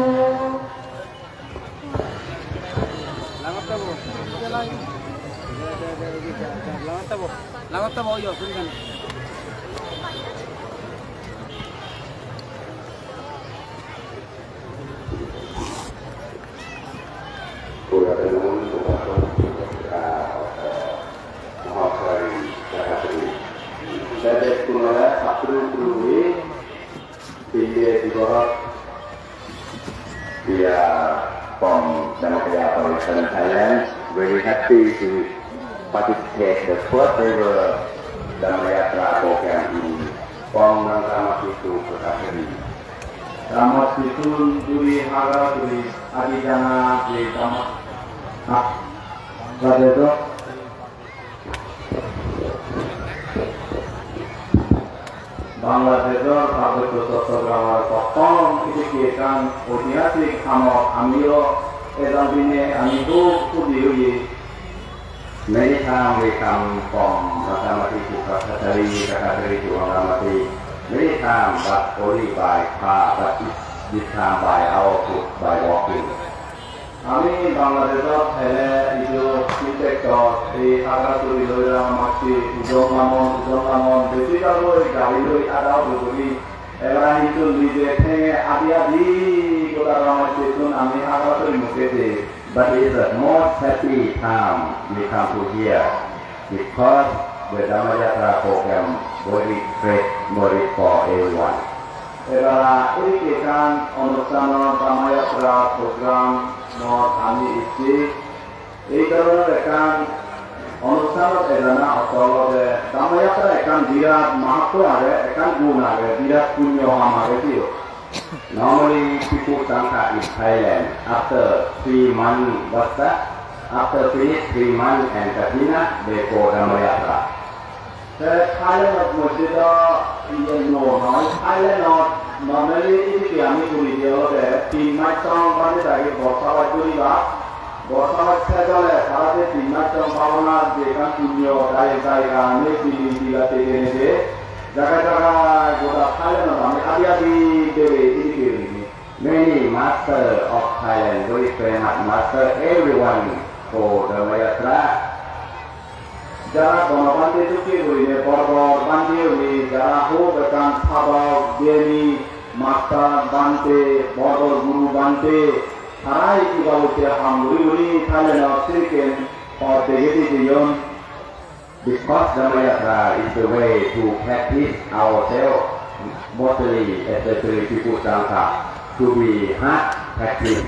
India Divorce, we are from Dhammakaya Foundation, Thailand. Very happy to participate the first ever Dhammayatra program in from Nangkamati to Kotagiri. Ramati tun duri hagra duri adi jana je Dhamma. Ha. Rajedo. Bangladeshor Parbotto Chottogramor prottom idikke ekkan oitihasik hamot amiyo ejal dinei ami hub huji oye. Many times we come from Ratamati to Kakatari, Kakatari to Rangamati. Many times, but only by car, but this, this time by our foot, by walking. Ami Bangladeshot ele idu Sintex-ot ei hagra tuli loi Rangamati, Udon Lamon, Udon Lamon, besi jagoi gari loi ada udu guri. Ebara hintu nije thenge adi adi goda Rangamati tun ami hagra tuli mukke de. But it's the most happy time we come to here because the Dhammayatra program very great, very for everyone. Ebara ei ekkan onusthanor Dhammayatra program mot ami ecchi. Ei dhoronor ekkan onusthanot ejana ortho olode Dhammayatra ekkan birat mahatto age, ekkan gun age, birat punyo ham age siyot. Normally, people Sangha in Thailand, after three month vasta, after finish three month and Kathina, they go Dhammayatra. Te Thailandot moddhe do iye no noi. Thailandot normally idikke ami guri de olode tin mas song bade dagi borsa baj guriba. Borsa baj sej ole tara je tin mas song bhabonar je ekkan punyo dai jaiga nei bili bila te dene de. Jaga jaga goda Thailandot ami adi adi bere idikke gurinei. Many master of Thailand, very famous master, everyone go Dhammayatra. Jara bono bhante dokke gurinei bor bor bhante oye, jara hub ekkan sadhok, gyani, master bhante, bor bor guru bhante, tarai ibabotte ham guri guri Thailandot siriken pot degei di jeyon. Because Dhammayatra is the way to practice ourselves, mostly, especially people Sangha, to be hard practice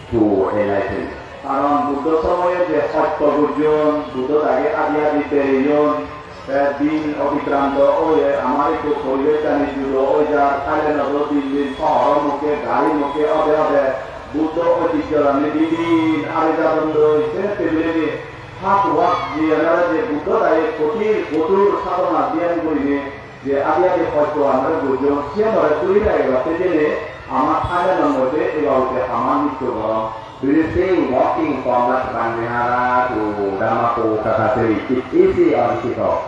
to enlighten. Karon Buddho somoye je hotto gojjon, Buddho dagi adi adi bereyon, te din obikranto oye, amar ekku poribesh ani judo oi jar, Thailand-odo din din sohoro mukke, gari mukke ode ode, Buddho oitijjorani din din ari jadon doi, se tebile je hard work jiyanore je Buddho dagi kothir kothir sadhona dhyan gurinei je adi adi hotto amare gojjon, siyanore tuli ragebatte jene ama Thailand-or moddhe ei babotte ama nitto goron. Do you think walking from Ratchaban Vihara to Dhammako Kakatari is easy or difficult?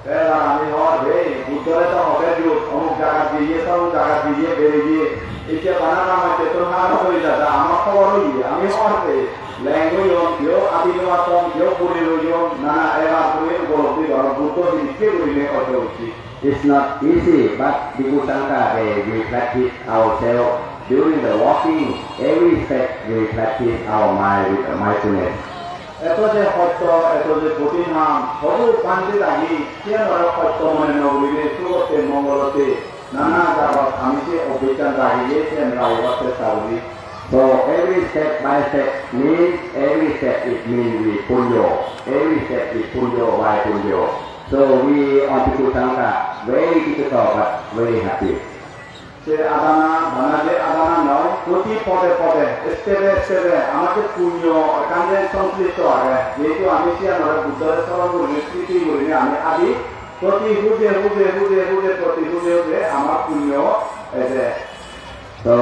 Te ami hor, "Hey, Buddhore to hobe jut, omuk jagat jeye, tomuk jagat jeye, bereye, ecche bana kamai te to hara hoi jada, ama hobor oye," ami hor te, leng oyon, keu adi no atton, keu puri loyon, nana ebar tumi upolobdhi goro, Buddho hinikke gurinei oito ucchit. It's not easy, but Bhikkhu Sangha, they, we practice ourselves. During the walking, every step we practice our mind with mindfulness. Eto je hosto, eto je kothin ham, hobu bhante dagi, siyanore hosto mone no gurinei, sugotte mongolotte, nana jagat ami se obbhassan ragiye, siyan ragibar chesta guri. So every step by step means, every step it means we punyo. Every step is punyo by punyo. So we on Bhikkhu Sangha, very difficult but very happy. Se adana, bana je adana noi, proti pode pode, step-e step-e amar je punyo ekkan je songslishto age, jehetu ami siyanore Buddhore soron gurinei, smriti gurinei ami adi, proti huje huje huje huje, proti huje huje amar punyo eje. So,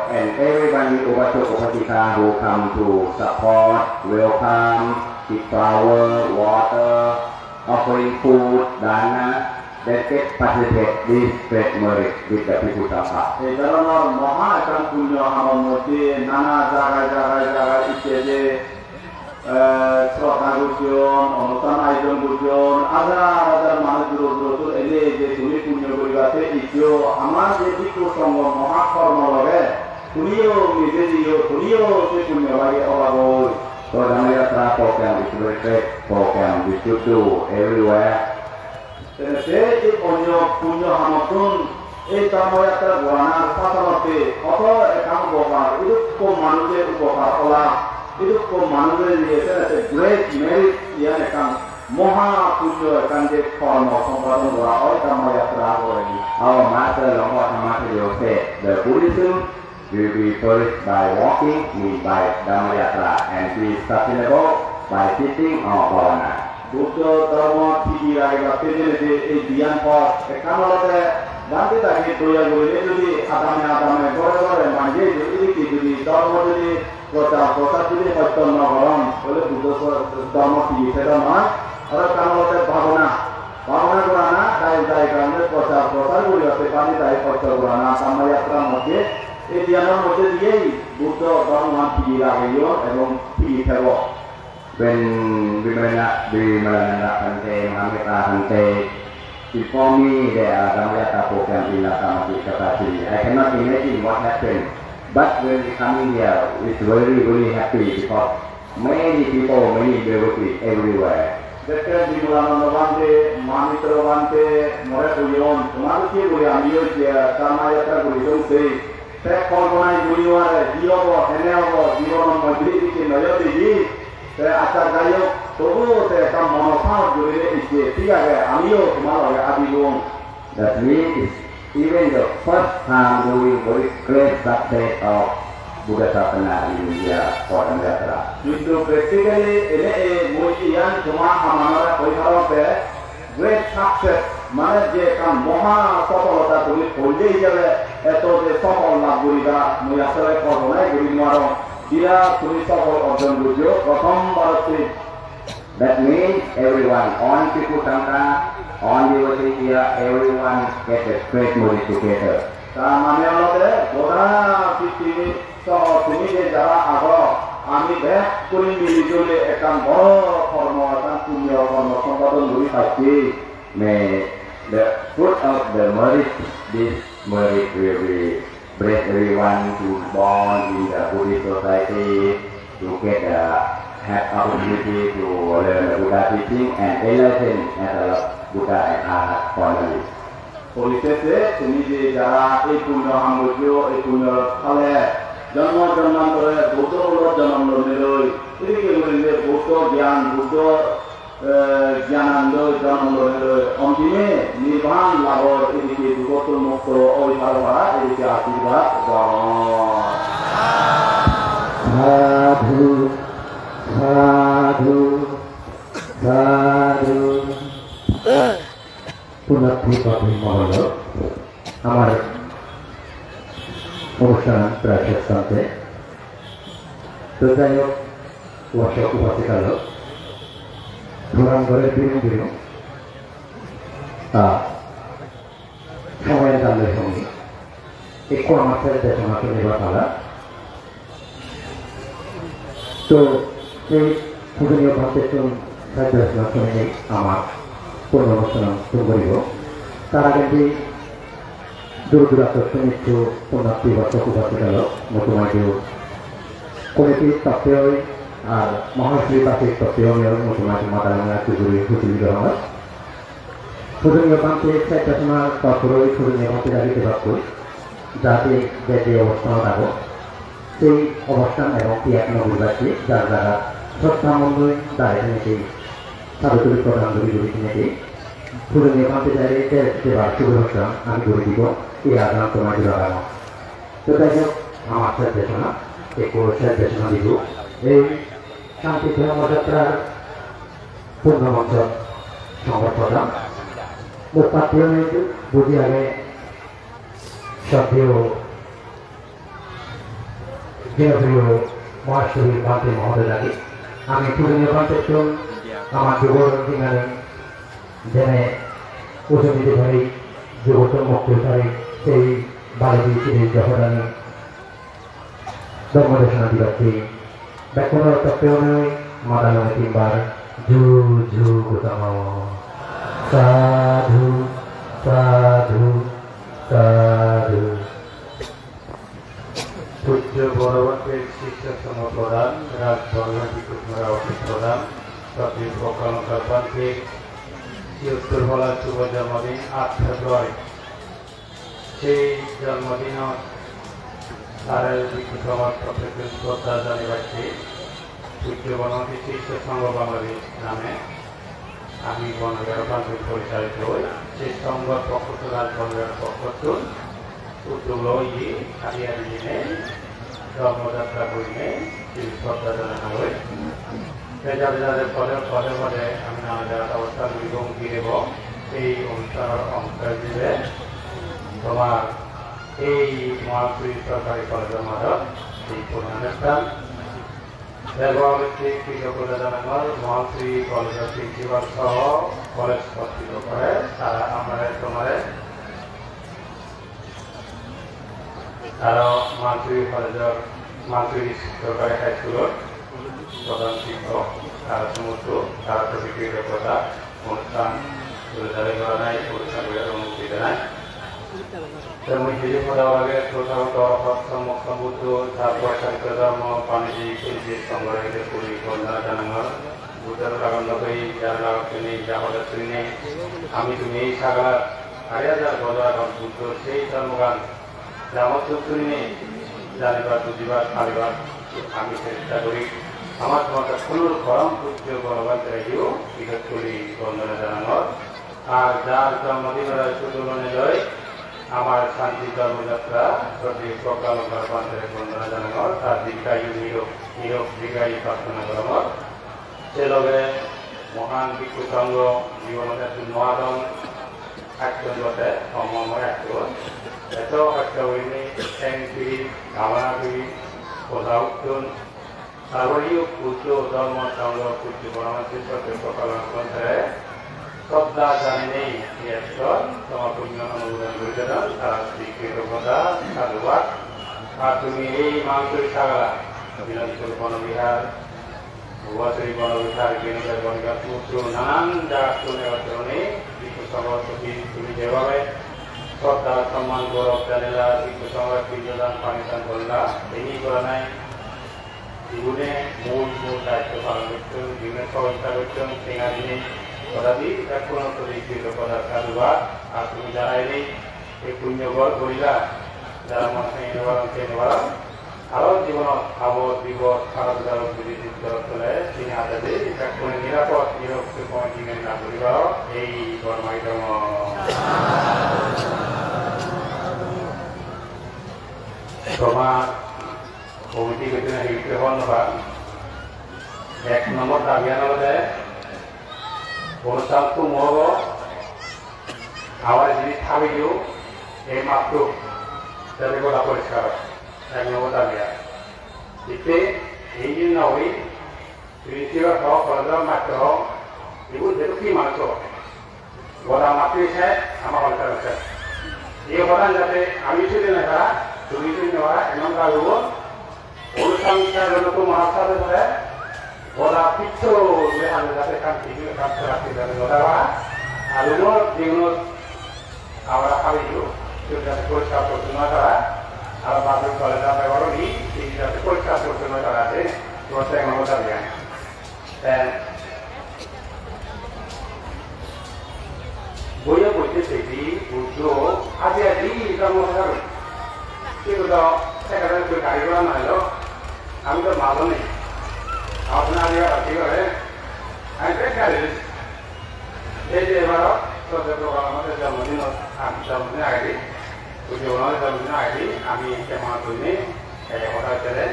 and everybody, upasok upasika who come to support, welcome, give flower, water, offering food, dana, they get participate this great merit with the Bhikkhu Sangha. Ei dhoronor moha ekkan punyo hamor moddhe nana jagai jagai jagai icche je, eh, sroddha gojjon, onusthan ayojon gojjon, hajar hajar manuj duro durottun ene je tumi punyo guribatte iccho, amar je bhikkhu songho moha kormo loge, tumiyo nije jiyo, tumiyo se punyo bhagi obagoi. So Dhammayatra program is very great program. We should do everywhere. Tene se ei onyo punyo hamottun ei Dhammayatra goranar pasanotte hoto ekkan upokar, idukko manuje upokar ola, idukko manuje iye tene se great merit iyan ekkan moha punyo ekkan je kormo sompadon gora oi Dhammayatra goreni. Our master Longpa Dhamma Thakur said, the Buddhism will be perished by walking, means by Dhammayatra, and be sustainable by teaching or bhavana. Buddho dhormo tigi ragebatte jene je ei diyan pot, ekkan olode bhante dagi doya gurinei jodi adame adame ghore ghore manje jodi, edokke jodi dhormo jodi prochar prosar jodi hotto no goron, tole Buddho dhormo tigi thedo noi. Aro ekkan olode bhabona, bhabona gorana, dai dai gane prochar prosar guribatte bhante dagi hotto gorana, Dhammayatra moddhe ei diyanor moddhe diyei Buddho dhormoan tigi rageyon ebong tigi thebo. When Vimalana, Vimalananda Bhante, Mahamitra Bhante inform me the, uh, Dhammayatra program in Lhasa Mati Kathasini, I cannot imagine what happened. But when we coming here, it's very, very happy because many people, many devotees everywhere. Jekke Vimalananda Bhante, Mahamitra Bhante more hoyon, tomar dokke guri ami oi je Dhammayatra guri dong sei. Te kolponai guri no pare, hi obo, hene obo, jibonor moddhe edokke noyo degi. Te accha, jai hok, tobuo te ekkan mono sahos gurinei ecche, thik age, amiyo tomar loge adibong. That means, even the first time doing very great success of Buddha Sasana in India for Dhammayatra. Kintu practically ene ei mui iyan toma hamanore hoi parong te, great success, mane je ekkan moha sopholota tumi poile hijebe, eto je sophol lab guriba, mui asole kolponai guri nw parong. Birat tumi sophol orjon gojjo, prothom barotte. That means everyone, on Bhikkhu Sangha, on devotee here, everyone get a great merit together. Tar mane olode goda pittimi soho tumi je jara ago, ami bekkune mili juli ekkan boro kormo, ekkan punyo kormo sompadon guri pacchi. May the fruit of the merit, this merit will be bless everyone to born in the Buddhist society, to get a, have opportunity to learn the Buddha teaching and enlighten as a Buddha and Arhat finally. Porisese tumi je jara ei punyo ham gojjo, ei punyor phole jonmo jonmantore Buddho kulot jonom lonei loi, edokke gurinei Buddho gyan, Buddho, eh, gyanan loi, jonom lonei loi, ontime nirban labor, edokke dugottun mukto oi paro para, edokke ashirbad gorong. Sadhu, sadhu, sadhu. Punatthibapi moholo, amar onusthan pray shesh prante. To jai hok, upasok upasika lok, program gore birung birung, ah, somoy jan loi honi, ekku amar sere desona sunibar pala. To, ei pujoniyo bhantettun saddo desona suninei amar punyo onusthan thum guribo. Tar agendi dur durattottun hissu punatthibapi upasika lok, Motu Maidu committee-r torof oi Ar Mahasri Bhante Tottiyo Miyor Mutumai Madalanga Chuguri Hujuli Dorongor. Pujoniyo Bhante Sejjasona Totpuroi Pujoniyo Bhante Dagi Debakkoi. Jate je je obosthanot ago, sei obosthan ebong tiyag no guribatte jar jaga sroddha monoi dare tenete sadhu tuli prodan guri guri tenete Pujoniyo Bhante Dagi de-, debar subebasan ami guri dibo, ei ajan tomar dibagamo. To jai hok, amar sej desona, ekku sej desona dibo. Ei Shanti Dhormo Jatrar Purno Moncho Songho Pradhan. Mukpatti oi buji age Shraddheyo Jinopriyo Mahasthobir Bhante Mohodoy dagi. Ami Pujoniyo Bhantettun amar jugor dinani jene ujuni di pari, jugottun mukti pari, sei baledi siri johodani dhormo desona dibatte bekkunor topte onei madalone tinbar ju ju gotamo. Sadhu, sadhu, sadhu. Pujjo Boro Bhanter Sisyo Songho Pradhan, Raj Bhondona Bhikkhu Songho Pradhan, Sati Prokkalanka Bhanter siyottor pala subo jonmodin, at February. Sei jonmodinot tare Bhikkhu Songhor pottekkun sroddha janibacche Pujjo Bonobhanter Sisyo Songho Bangladesh name ami Bonobihar Bhanter porichalitu oi, sei Songhor pokkottun ar Bonobihar pokkottun uddog loiye, adi adi dinei dhormo jatra gurinei sri sroddha janana oi. Te jade jade pode pode pode ami nana jagat obosthan guribong, giribong, ei onusthanor ongso ijebe tomar ei Mohansuri Sorkari College-or madot ei purnanusthan. Te bhagabhikti kritoggota janangor Mohansuri College-or principal soho college kortripokkhore, tara amare tomare aro Mansuri College-or, Mansuri Sorkari High School-or pradhan sikkok, tara somosto, tara proti kritoggota onusthan jore jore goranai, onusthan guri onumoti janai. Te mui hiju hoda age, Tothagoto Arahat Sommok Sombuddho, tar pore Sankhya Dhormo, Paniji, Kinti, Songho, Hiri, Puri, Bondona janangor. Buddhor lagon logei, jar lagon tuni, ja hoda tuni, ami tumi sagala, hari hajar bojor agon Buddhor sei dhormogan, jamottun tuni, janibar, bujibar, palibar, ami chesta guri. Amar tomar kunur porom pujjo Bhagabantare ju, igot tuli bondona janangor. Ar jar jonmodinor sudo lone loi, amar Shanti Dhormo Jatra, Sodhi Proggalongkar Bhantere bondona janangor, tar dirghayu nirog, nirog dirghayu prarthona gorongor. Se loge Mohan Bhikkhu Sangho jibonot ekjon no adon, ekjon bote, homo homo ekjon. Eto hosto gurinei theng piri, bhabona piri, hoda utton. Tar pore hi Buddho, Dhormo, Sangho, Pujjo Boro Bhanter Sodhi Proggalongkar Bhantere sroddha janeinei, hi ekjon toma punyo onumodon guri dedon, tara proti kritoggota, sadhubad. Ar tumi ei Mansuri sagala, Binodpur Bono Bihar, Bhubansuri Bono Bihar, Binodoy Bono Bihar, Mutru, nanan jagattun ebar dhorone Bhikkhu Sangho proti tumi jebhabe sroddha, somman, gourob janila, Bhikkhu Sangho pindodan, panidan gorila, ini goranai jibone mul mul daitto palon gotton, jibone sohojogita gotton, tenga dinei, hodadi bekkuno proti kritoggota, sadhubad. Ar tumi jara ini ei punyo gor gorila, jara mone hoi no paron, hoi no paron, aro jibonot abot bibot, harap jarot judi jidor tole, sini adedi bekkune nirapod, nirokto kono jingani na guri paro, ei bor magi dong. Tomar committee gottey na hi gottey hobor no pang. Ek nombor dabiyan olode onusthan tumo obo, amar jini thabiyo ei matto jate goda poriskar oi. Ek nombor dabiyan. Itte ei je noi, principal ho, college-or mastor ho, igun jehetu hi manuj obo. Goda matto se ama college-or mastor. Ei hodan jate ami sudi no para, tumi sudi no para, emon kaam obo. Onusthan sar hono to mahasar hoye, goda pitto je ami jate ekkan কিছু ekkan করাতে যাবে goda ba, ar unor jibonot amra habi ju, jate poriskar porichonno kora, ar bathroom, toilet, ar bebhar ni, jate poriskar porichonno kora ase. Proste emon hoda diyan. Te boiye boiye sedi Buddho aji aji dhormo sakha. Kintu to sekkene ekko gari ghora nai lo. Ami to manuj nei. Amar to aji aji gore. Ami bek gari. Ei je ebaro soddo program amar jonmodin, am jonmodin agedi. Buddho bhogobano jonmodin agedi ami kemon gurinei, eh, hoda hotte de.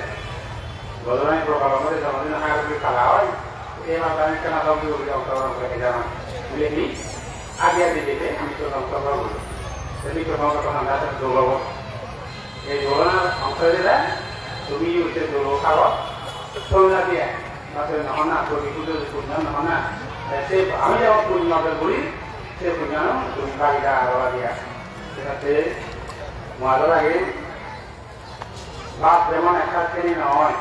Bhogobano program amar jonmodin agedi pala oi. Ei mane ami kena dom dum guri ongsogrohon guri jana. Bile hi? Age age jete ami to ongsogrohon guri. Te ami to ongsogrohon guri dol obo. Ei dol onar ongso jete tumi use dol obo paro. Soruna diye. Mase nohona, koti pujo punyo nohona. Eh, se ami jemon punyo guri, se punyo tumi pagida aro diya. Senotte mui aro age, bap jemon ekka seni noi.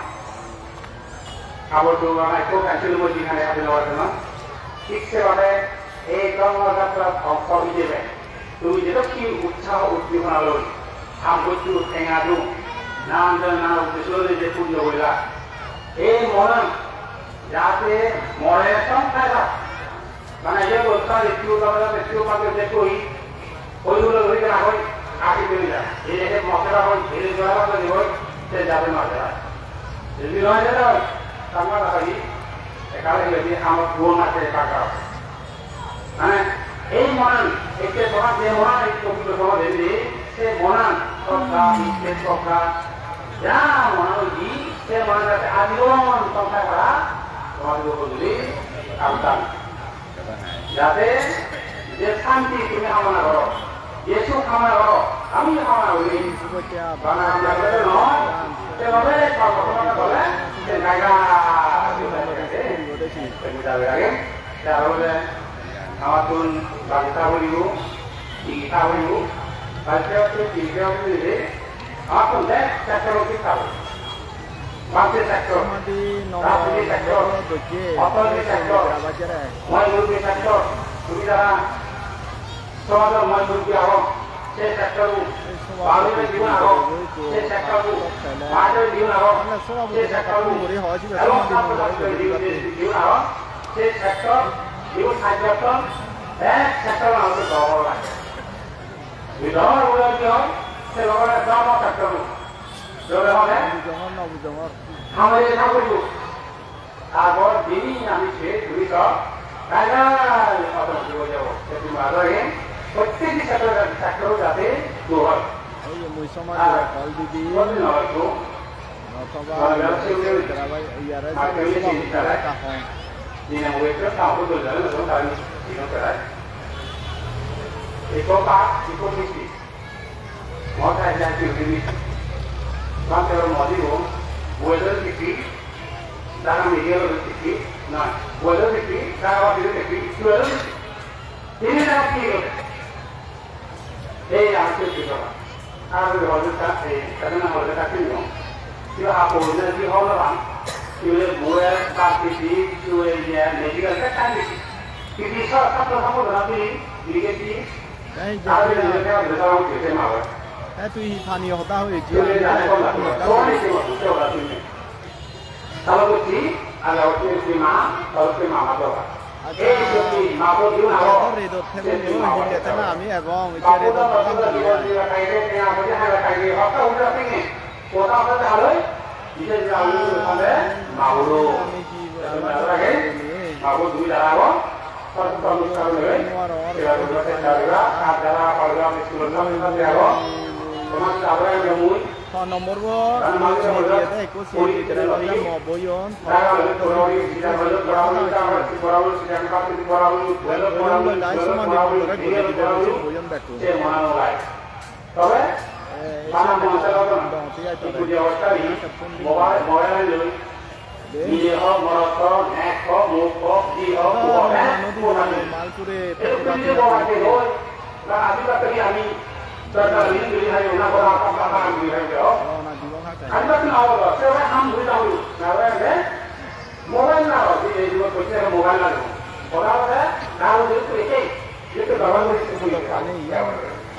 Abor dogana ekko pencil boi dikhane adi no pare na. Thik sebhabe ei dhormo jatrat ongso ijebe tumi jedokkhi utsaho uddipona loi, ham goccho, tenga do, nanan jone nanan uddesho loi je punyo gorila, ei monan jate more song thai thak. Mane, iye gottal ikku, tole tole ikku, pake dekko hi, hoi hulo hoi gela hoi, ati gela. Ele he mote ra hoi, ele gela hoi, hoi, se jabe ma gela. Jodi noi jela, tangma da hoi, ekale he di, amar guon ase, ekal ka. Mane, ei monan, ekke soman je monan, ei pokito soman de, se monan, sokka, bikke sokka, ja monan oi di, se monan jate ajibon songthai para, tomar gotto jodi, amtan. Jate je santi tumi hamona goro, je suk hamona goro, ami hamona gori. Bana hamona gori noi, te bhabe bana hamona gole, te jaga, te jaga, te aro bole, amattun bagi ta hoibo, tigi ta hoibo, bagi ta hoibo, tigi ta hoibo, amattun bek sector-ot thik thabo. Bhante sector, Rajniti sector, Orthniti sector, Moi Murubbi sector, tumi jara somajor Moi Murubbi agon, se sector-bo, Balume jiun agon, se sector-bo, Mahadev jiun agon, se sector-bo, ebong satro satri jiun, jiun agon, se sector, jiun sajjo ton, ek sector-o agon dol age. Dol age, se loge dol sector-bo. Jore hone? Bujongor, no bujongor. Hamare na bujo. Tarpor dini ami se tumi sob gai gai automatic oi jabo. Se tumi aro ei prottek sector, sector jate dol oi. Ei je mui somajore call di di. Kothin oi to? Notoba, iyare, iyare, somajore ta hong. Dine mo ekko ta hong dol jare, no, ta ni, dino kerai. Eko pa, eko misti. Mo ta ja ki ri ni. Ba te mo di wo. Weather ki ki. Dara mi ge lo ki ki. Na. Weather ki ki. Dara wa ki ki. Weather ki ki. Ini dara ki lo. Ei a ki ki lo. A ri ho ta e. Ta na ho ta ki lo. Ki ha ko na ki ho lo ba. Ki le mo e ba ki ki. Ki le ye. Medical ka ta ki. Ki ki sa sa ko ha ko na ki. Ki ki. Ei, je tui, ei, tui hi pani hoda hoye, je ami pani hoda hoye. Acha, redot thebo, hille tena ami ebong, ecche redot thebo, ami. Ami hi, ami hi, phone number bo, ami iyot ekko siyot dikere paribe, mo boiyon, boiyon loi dai soman di bondore guri dibe, boiyon bekkun. Tobe, eh, bana mona sela na. Ikko je obostha ni, mobile, mobile loi, nije ho, morot ho, nek ho, muk ho, ji ho, ku ho, eh, ku ho ni. Eto kuri je bo age hoi, na adi ba kari ami, ta ta ni kuri hai na ko ha ka ka ni hai ho. Adi ba na ho, se wa ham bui da hu, na wa ne, mobile na ho, je je ko se mobile na ho. Ora wa, na ho, je ko ke, je ko ba wa ko se bui.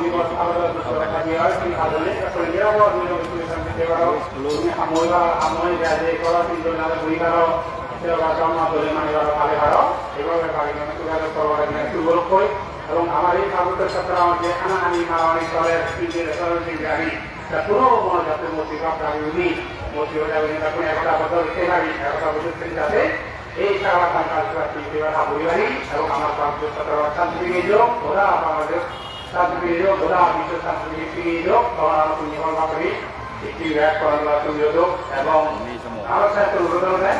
Divos, Bharotor Surokkha Divos, tumi sadhane, ekko nirapod nirobicchillo santi pei paro, tumi ham guri paro, ham guri jai jai goro, tinjon lage guri paro, se abar dhormo dole mani paro, pale paro, eibhabe pari mane tumi aro sorkare mane tumi goro koi, ebong amar ei Parbotto Chottogram je hanahani marani soler, India soler, India ami, ta puno mono jate moti bhab dagi uni, moti bhab dagi uni, ta puno ekota bodol se pari, ekota bodol se jate, ei Chakma Cultural Festival ha poribar hi, ebong amar Bangladesh Chhattisgarh santi pei jok, goda Bangladesh santi pei jok, goda biswo santi pei jok, Bhagwan punyo phol bhag guri, ikki bek koran la tumi jok, ebong aro sesho onurodh olode,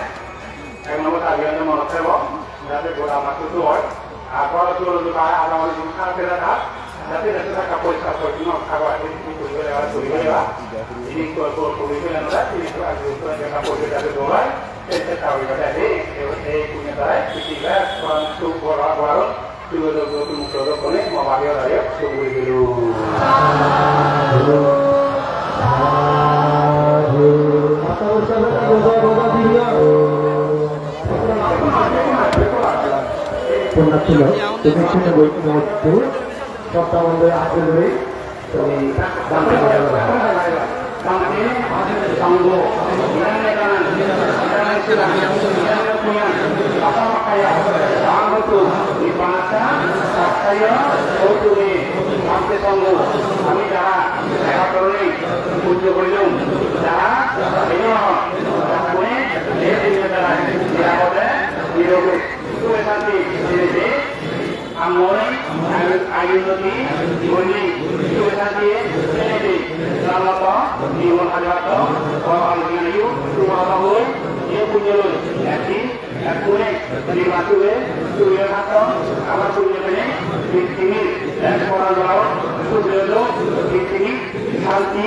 ek nombor dabi olode monot thebo, jate goda matto to oi, ar boro to olode bai ada olode jodi thak thele thak, jate jate thaka poriskar porichonno thaka, ei poriskar poriskar poriskar, ei poriskar poriskar poriskar jate doi, Sette tawi bade ade, e, e punya tarai, piti ba, koran tu bora bora, tu do do tu mukto do kone, mo bari ora yo, tu buri buri. Punna tulo, tumi sini boi mo tu, sotto mondo asli boi. Amoi, ayu, ayu nodi, goni, suwe santi, senedi, laloto, niwon hajato, ko alginayu, tuwa bahoi, ye punyoloi, eki, ekune, lima tuwe, tuwe hato, ama punyoloi, bittimi, ek koran lao, suwe do, bittimi, santi,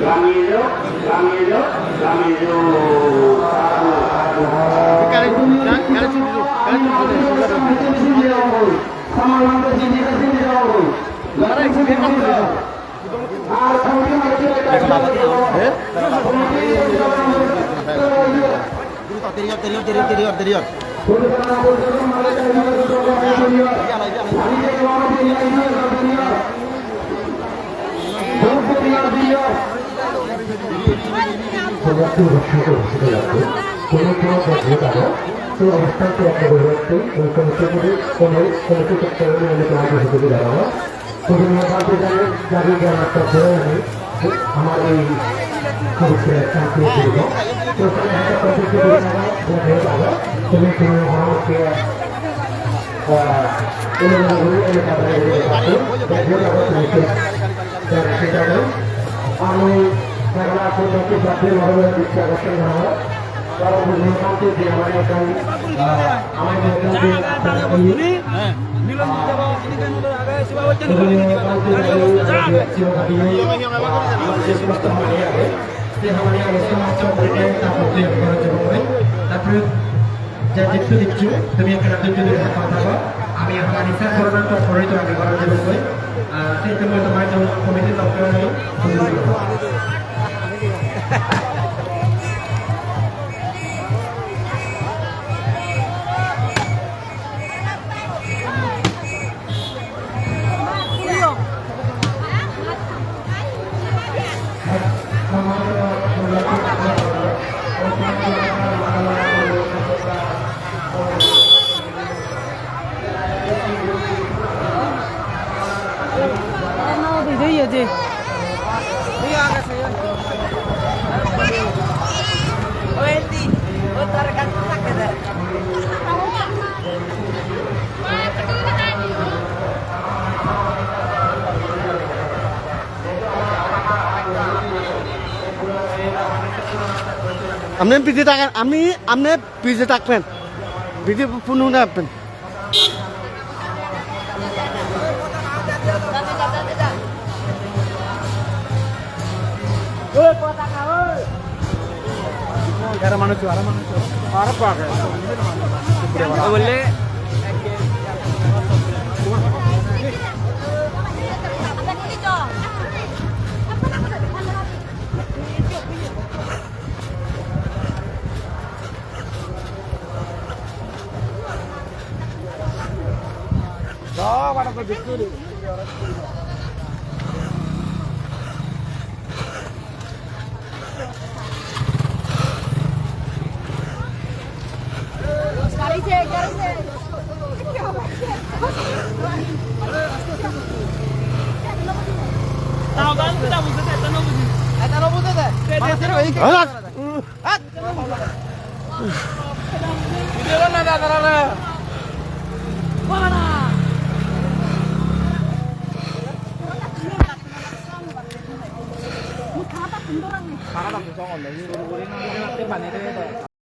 lamiyo, lamiyo, lamiyo. Kare, kare, kare, kare, kare. কোনো কোনো জাতীয় কারণ এই অনুষ্ঠানটি আপনাদের হচ্ছে ওই কমিটিগুলি কোনো কমিটি চত্বরে নিয়মিত আগে হতে জানানো। প্রথমে জানতে চাই, জানি জানার পরে আমি আমার এই পবিত্র স্থানটি ঘুরব। তো সেখানে একটা কমিটি ঘুরে যাবো, ঘুরে যাবো। তুমি কোনো আমাকে, আহ, এলোমেলো ঘুরে এলোমেলো ঘুরে যাবো। যাই হোক, আবার তুমি সেটা নেই। আমি সেখানে আপনাদেরকে জাতীয় ভাবে দৃষ্টি আকর্ষণ করা হয়। কারণ বুঝতে পারছি যে আমার এখানে, আহ, আমার এখানে যে আপনারা এই তারপরে যে দেখতে দিচ্ছ, তুমি একটা রাজ্য যদি দেখা থাকো, আমি আপনার রিসার্চ করানোর পর পরেই তো আমি করার জন্য কই। আহ, সেই জন্য তোমার জন্য কমিটি দপ্তরে নেই। Amne pije taken, amne, amne pije takpen. Pije punu na pen. Aro manuj, aro manuj. Aro pa. Bole.